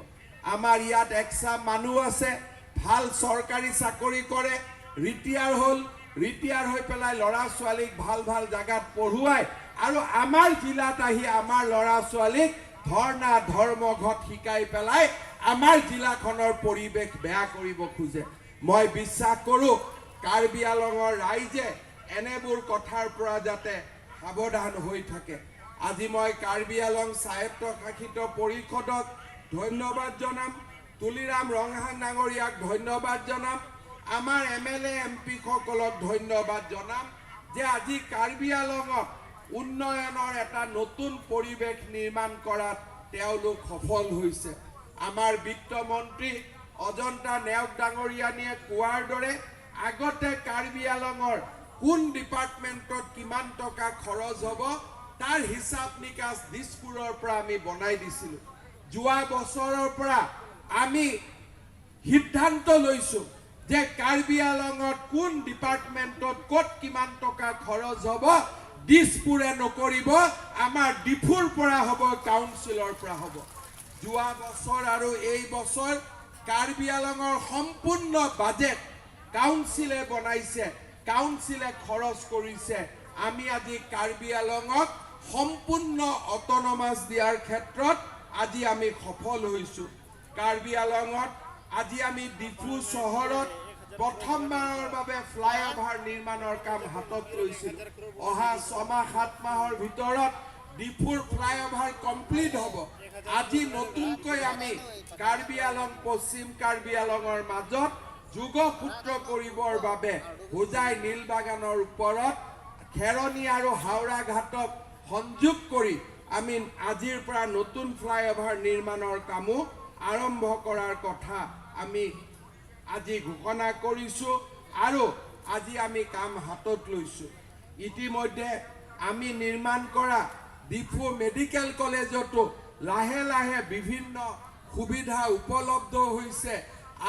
আমাৰ ইয়াত একচাম মানুহ আছে, ভাল চৰকাৰী চাকৰি কৰে, ৰিটায়াৰ হ'ল, ৰিটায়াৰ হৈ পেলাই ল'ৰা ছোৱালীক ভাল ভাল জাগাত পঢ়ুৱাই আৰু আমাৰ জিলাত আহি আমাৰ ল'ৰা ছোৱালীক ধৰ্ণা ধৰ্মঘট শিকাই পেলাই আমাৰ জিলাখনৰ পৰিৱেশ বেয়া কৰিব খোজে। মই বিশ্বাস কৰোঁ কাৰ্বি আংলঙৰ ৰাইজে এনেবোৰ কথাৰ পৰা যাতে সাৱধান হৈ থাকে। আজি মই কাৰ্বি আংলং স্বায়ত্তশাসিত পৰিষদক ধন্যবাদ জনাম, তুলিৰাম ৰংহাং ডাঙৰীয়াক ধন্যবাদ জনাম, আমাৰ এমএলএ এম পিসকলক ধন্যবাদ জনাম যে আজি কাৰ্বি আংলঙত উন্নয়নৰ এটা নতুন পৰিৱেশ নিৰ্মাণ কৰাত তেওঁলোক সফল হৈছে। আমাৰ বিত্তমন্ত্ৰী অজন্তা নেওগ ডাঙৰীয়ানীয়ে কোৱাৰ দৰে আগতে কাৰ্বি আংলঙৰ কোন ডিপাৰ্টমেণ্টত কিমান টকা খৰচ হ'ব তাৰ হিচাপ নিকাচ দিছপুৰৰ পৰা আমি বনাই দিছিলোঁ। যোৱা বছৰৰ পৰা আমি সিদ্ধান্ত লৈছোঁ যে কাৰ্বি আংলঙত কোন ডিপাৰ্টমেণ্টত ক'ত কিমান টকা খৰচ হ'ব দিছপুৰে নকৰিব, আমাৰ ডিফুৰ পৰা হ'ব, কাউন্সিলৰ পৰা হ'ব। যোৱা বছৰ আৰু এই বছৰ কাৰ্বি আংলঙৰ সম্পূৰ্ণ বাজেট কাউন্সিলে বনাইছে, কাউন্সিলে খৰচ কৰিছে। আমি আজি কাৰ্বি আংলঙক সম্পূৰ্ণ অট'নমাছ দিয়াৰ ক্ষেত্ৰত আজি আমি সফল হৈছোঁ। কাৰ্বি আংলঙত আজি আমি ডিফু চহৰত প্ৰথমবাৰৰ বাবে ফ্লাইঅভাৰ নিৰ্মাণৰ কাম হাতত লৈছিলোঁ। অহা 6 মাহ 7 মাহৰ ভিতৰত ডিফুৰ ফ্লাইঅভাৰ কমপ্লিট হ'ব। আজি নতুনকৈ আমি কাৰ্বি আংলং পশ্চিম কাৰ্বি আংলঙৰ মাজত যোগসূত্ৰ কৰিবৰ বাবে হোজাই নীলবাগানৰ ওপৰত খেৰণি আৰু হাওৰা ঘাটক সংযোগ কৰি আমি আজিৰ পৰা নতুন ফ্লাইঅভাৰ নিৰ্মাণৰ কামো আৰম্ভ কৰাৰ কথা আমি আজি ঘোষণা কৰিছোঁ আৰু আজি আমি কাম হাতত লৈছোঁ। ইতিমধ্যে আমি নিৰ্মাণ কৰা ডিফু মেডিকেল কলেজতো লাহে লাহে বিভিন্ন সুবিধা উপলব্ধ হৈছে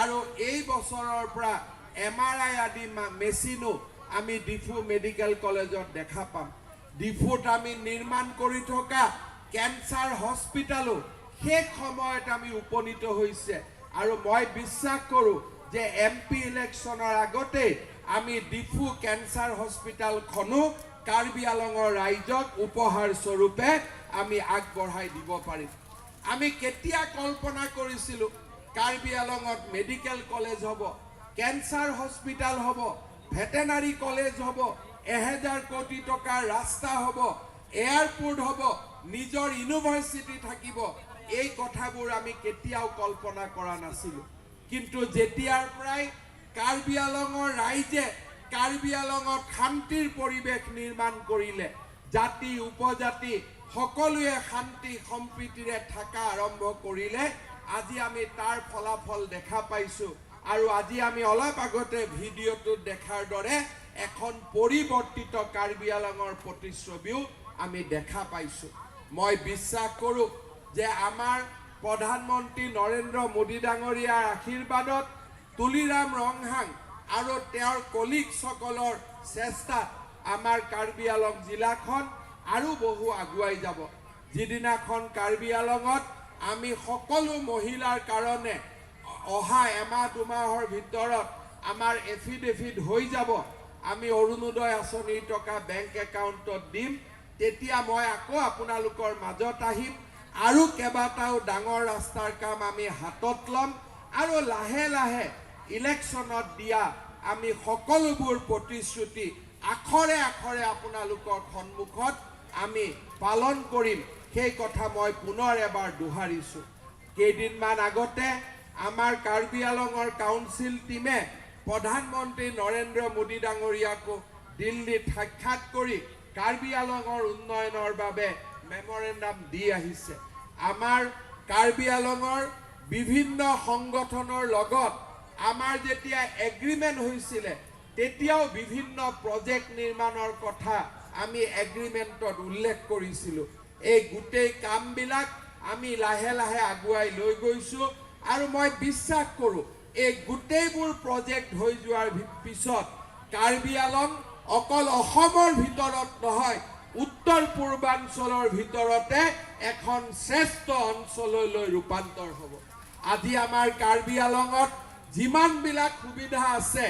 আৰু এই বছৰৰ পৰা এমআৰআই আদি মেচিনো আমি ডিফু মেডিকেল কলেজত দেখা পাম। ডিফুত আমি নিৰ্মাণ কৰি থকা কেঞ্চাৰ হস্পিটেলো শেষ সময়ত আমি উপনীত হৈছে আৰু মই বিশ্বাস কৰোঁ যে এমপি ইলেকশ্যনৰ আগতেই আমি ডিফু কেঞ্চাৰ হস্পিটেলখনো কাৰ্বি আংলঙৰ ৰাইজক উপহাৰ স্বৰূপে আমি আগবঢ়াই দিব পাৰিম। আমি কেতিয়া কল্পনা কৰিছিলোঁ কাৰ্বি আংলঙত মেডিকেল কলেজ হ'ব, কেঞ্চাৰ হস্পিটেল হ'ব, ভেটেনাৰী কলেজ হ'ব, 1000 কোটি টকাৰ ৰাস্তা হ'ব, এয়াৰপৰ্ট হ'ব, নিজৰ ইউনিভাৰ্চিটি থাকিব, এই কথাবোৰ আমি কেতিয়াও কল্পনা কৰা নাছিলোঁ। কিন্তু যেতিয়াৰ পৰাই কাৰ্বি আংলঙৰ ৰাইজে কাৰ্বি আংলঙত শান্তিৰ পৰিৱেশ নিৰ্মাণ কৰিলে, জাতি উপজাতি সকলোৱে শান্তি সম্প্ৰীতিৰে থকা আৰম্ভ কৰিলে, আজি আমি তাৰ ফলাফল দেখা পাইছোঁ। আৰু আজি আমি অলপ আগতে ভিডিঅ'টোত দেখাৰ দৰে এখন পৰিৱৰ্তিত কাৰ্বি আংলঙৰ প্ৰতিচ্ছবিও আমি দেখা পাইছোঁ। মই বিশ্বাস কৰোঁ যে আমাৰ প্ৰধানমন্ত্ৰী নৰেন্দ্ৰ মোদী ডাঙৰীয়াৰ আশীৰ্বাদত তুলিৰাম ৰংহাং আৰু তেওঁৰ কলিগসকলৰ চেষ্টাত আমাৰ কাৰ্বি আংলং জিলাখন আৰু বহু আগুৱাই যাব। যিদিনাখন কাৰ্বি আংলঙত আমি সকলো মহিলাৰ কাৰণে অহা এমাহ দুমাহৰ ভিতৰত আমাৰ এফিডেভিট হৈ যাব, আমি অৰুণোদয় আঁচনিৰ টকা বেংক একাউণ্টত দিম। তেতিয়া মই আকৌ আপোনালোকৰ মাজত আহিম আৰু কেইবাটাও ডাঙৰ ৰাস্তাৰ কাম আমি হাতত ল'ম আৰু লাহে লাহে ইলেকশ্যনত দিয়া আমি সকলোবোৰ প্ৰতিশ্ৰুতি আখৰে আখৰে আপোনালোকৰ সন্মুখত আমি পালন কৰিম। সেই কথা মই পুনৰ এবাৰ দোহাৰিছোঁ। কেইদিনমান আগতে আমাৰ কাৰ্বি আলঙৰ কাউন্সিল টীমে প্ৰধানমন্ত্ৰী নৰেন্দ্ৰ মোদী ডাঙৰীয়াকো দিল্লীত সাক্ষাৎ কৰি কাৰ্বি আলঙৰ উন্নয়নৰ বাবে মেমৰেণ্ডাম দি আহিছে। আমাৰ কাৰ্বি আলঙৰ বিভিন্ন সংগঠনৰ লগত আমাৰ যেতিয়া এগ্ৰিমেণ্ট হৈছিলে তেতিয়াও বিভিন্ন প্ৰজেক্ট নিৰ্মাণৰ কথা আমি এগ্ৰিমেণ্টত উল্লেখ কৰিছিলোঁ। এই গোটেই কামবিলাক আমি লাহে লাহে আগুৱাই লৈ গৈছোঁ আৰু মই বিশ্বাস কৰোঁ এই গোটেইবোৰ প্ৰজেক্ট হৈ যোৱাৰ পিছত কাৰ্বি আলং অকল অসমৰ ভিতৰত নহয়, উত্তৰ পূৰ্বাঞ্চলৰ ভিতৰতে এখন শ্ৰেষ্ঠ অঞ্চললৈ ৰূপান্তৰ হ'ব। আজি আমাৰ কাৰ্বি আলঙত যিমানবিলাক সুবিধা আছে,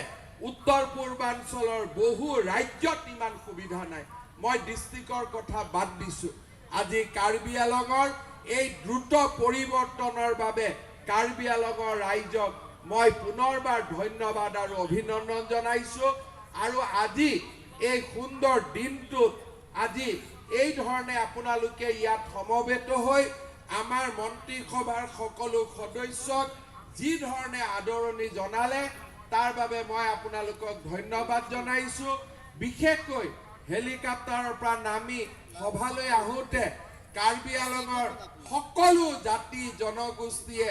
উত্তৰ পূৰ্বাঞ্চলৰ বহু ৰাজ্যত ইমান সুবিধা নাই। মই ডিষ্ট্ৰিক্টৰ কথা বাদ দিছোঁ। আজি কাৰ্বি আলঙৰ এই দ্ৰুত পৰিৱৰ্তনৰ বাবে কাৰ্বি আলঙৰ ৰাইজক মই পুনৰবাৰ ধন্যবাদ আৰু অভিনন্দন জনাইছোঁ। আৰু আজি এই সুন্দৰ দিনটোত আজি এই ধৰণে আপোনালোকে ইয়াত সমবেত হৈ আমাৰ মন্ত্ৰীসভাৰ সকলো সদস্যক যি ধৰণে আদৰণি জনালে তাৰ বাবে মই আপোনালোকক ধন্যবাদ জনাইছোঁ। বিশেষকৈ হেলিকপ্টাৰৰ পৰা নামি সভালৈ আহোঁতে কাৰ্বি আলঙৰ সকলো জাতি জনগোষ্ঠীয়ে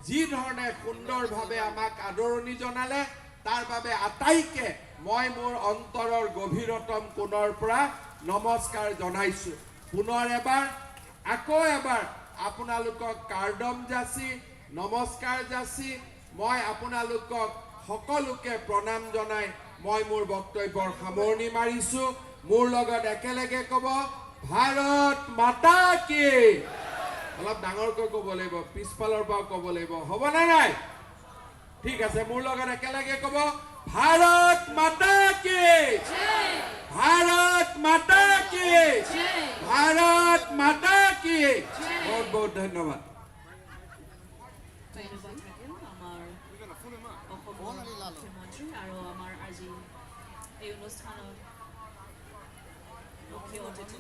যি ধৰণে সুন্দৰভাৱে আমাক আদৰণি জনালে তাৰ বাবে আটাইকে মই মোৰ অন্তৰৰ গভীৰতম কোণৰ পৰা নমস্কাৰ জনাইছোঁ। পুনৰ এবাৰ আকৌ এবাৰ আপোনালোকক কাৰ্দম যাচি নমস্কাৰ যাচি মই আপোনালোকক সকলোকে প্ৰণাম জনাই মই মোৰ বক্তব্যৰ সামৰণি মাৰিছোঁ। মোৰ লগত একেলগে ক'ব, ভাৰত মাতা কি। অলপ ডাঙৰকৈ ক'ব লাগিব, পিছফালৰ পৰাও ক'ব লাগিব, হ'বনে নাই? ঠিক আছে, মোৰ লগত একেলগে ক'ব, ভাৰত মাতা কি, ভাৰত মাতা কি, ভাৰত মাতা কি। বহুত বহুত ধন্যবাদ। ধন্যবাদ থাকিল আমাৰ অসমৰ মুখ্যমন্ত্ৰী আৰু আমাৰ আজি এই অনুষ্ঠানত মুখ্য অতিথি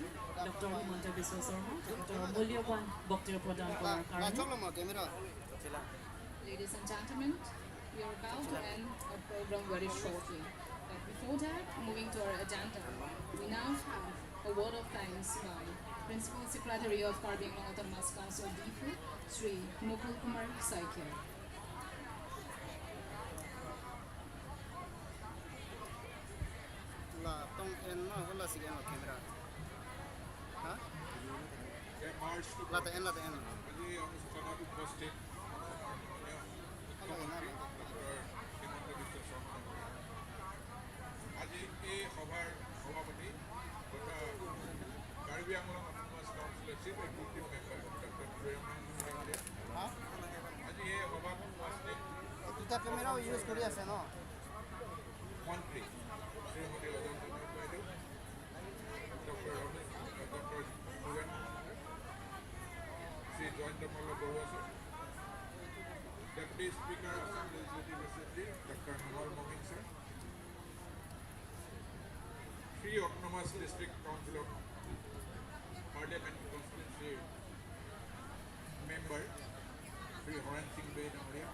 ডক্টৰ হিমন্ত বিশ্ব শৰ্মা, তেখেতৰ মূল্যৱান বক্তব্য প্ৰদান কৰাৰ কাৰণে। Ladies and gentlemen, we are about to end our program very shortly. But before that, moving to our agenda, we now have a word of thanks by Principal Secretary of Karbi Anglong Autonomous Council, Diphu, Sri Mukul Kumar Saikia. উপস্থিত হিমন্ত বিশ্ব শৰ্মা, আজি এই সভাৰ সভাপতি তথা Karbi Anglong autonomous কাউন্সিলৰ chief executive member doctor ডাঙৰীয়া, আজি এই সভাত উপস্থিত ইউজ কৰি আছে ন মন্ত্ৰী শ্ৰীমতী অজন্তা নেওগ বাইদেউ, doctor Ramesh, doctor Jogen Shri Jayanta Malla Baruah sir, Deputy Speaker Assam Legislative Assembly Doctor Nomal Mongin sir, three Autonomous District Council of Parliament constituency member Shri Haren Singh বে ডাঙৰীয়া,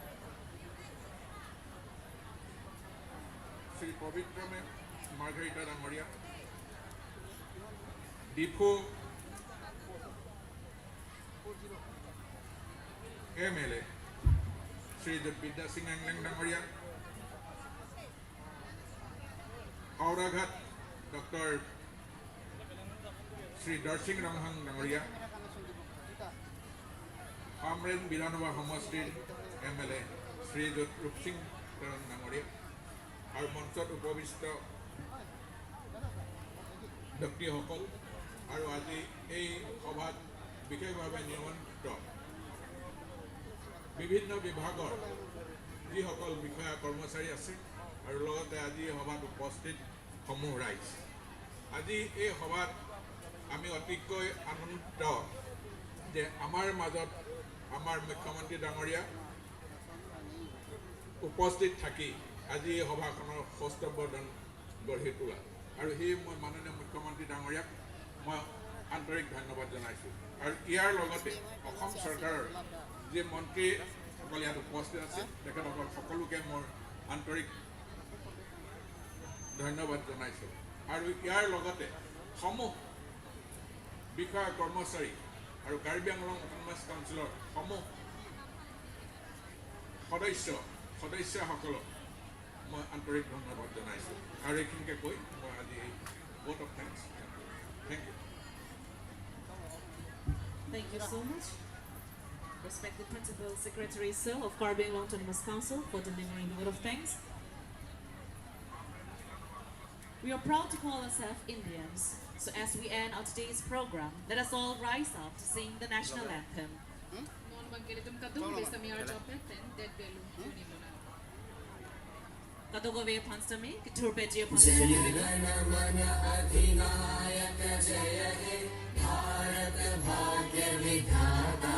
শ্ৰী পবিত্ৰ মাৰ্ঘেৰিটা ডাঙৰীয়া, ডিফু এম এল এ শ্ৰীযুত বিদ্যাসিং এংলেং ডাঙৰীয়া, হাওৰাঘাট ডক্টৰ শ্ৰী দৰ্শিং ৰংহাং ডাঙৰীয়া, হামৰেন বিধানসভা সমষ্টিৰ এম এল এ শ্ৰীযুত ৰূপসিং তেৰণ ডাঙৰীয়া আৰু মঞ্চত উপবিষ্ট ব্যক্তিসকল আৰু আজি এই সভাত বিশেষভাৱে নিমন্ত্ৰিত বিভিন্ন বিভাগৰ যিসকল বিষয়া কৰ্মচাৰী আছে আৰু লগতে আজি এই সভাত উপস্থিত সমূহ ৰাইজ। আজি এই সভাত আমি অতিকৈ আনন্দিত যে আমাৰ মাজত আমাৰ মুখ্যমন্ত্ৰী ডাঙৰীয়া উপস্থিত থাকি আজি এই সভাখনৰ সৌষ্ঠৱবৰ্ধন গঢ়ি তোলা আৰু সেই মই মাননীয় মুখ্যমন্ত্ৰী ডাঙৰীয়াক মই আন্তৰিক ধন্যবাদ জনাইছোঁ। আৰু ইয়াৰ লগতে অসম চৰকাৰৰ যি মন্ত্ৰীসকল ইয়াত উপস্থিত আছে, তেখেতসকল সকলোকে মোৰ আন্তৰিক ধন্যবাদ জনাইছোঁ। আৰু ইয়াৰ লগতে সমূহ বিষয়া কৰ্মচাৰী আৰু কাৰ্বি আংলং অট'নমাছ কাউন্সিলৰ সমূহ সদস্য সদস্যাসকলক মই আন্তৰিক ধন্যবাদ জনাইছোঁ। আৰু এইখিনিকে কৈ মই আজি এই vote of thanks. Thank you. Thank you so much, respected Principal Secretary Sir of Karbi Anglong Autonomous Council, for delivering the vote of thanks. We are proud to call ourselves Indians. So as we end our today's program, let us all rise up to sing the national anthem. Non bangkelitum kadum besami ar chopet ten det belu unimona. Kadogove Phanstami, Kiturpeje Phanstami. अधिनायक जय हे भारत भाग्य विधाता।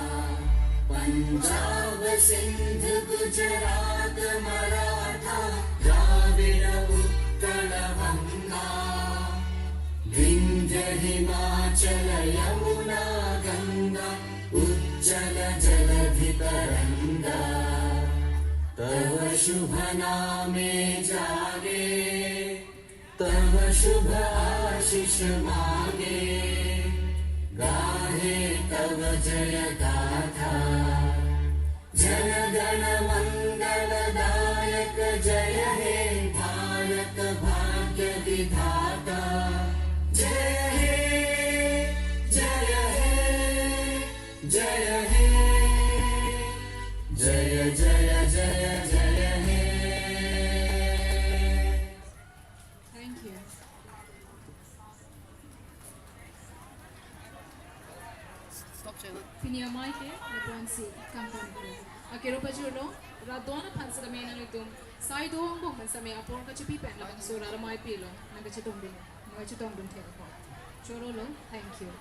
पंजाब सिंध गुजरात मराठा द्राविड उत्कल बंगा विंध्य हिमाचल यमुना गंगा उज्जल जलधि तरंगा। तव शुभ नामे जागे, तव शुभ आशीष मागे, गाहे तव जय गाथा। जन गण मंगलदायक जय हे भारत भाग्य विधाता। जय हे, जय हे, जय हे, जय जय जय जय हे। Thank you. Pinia Mike, Leponsi, Kampong. Akero Pajuro, Radona Pansadamena Nutum, Saido Hong and Same Apor Kachipi Pen, so Radamai Pilo, Nagachitombi, Nagachitombi Chorolo, thank you.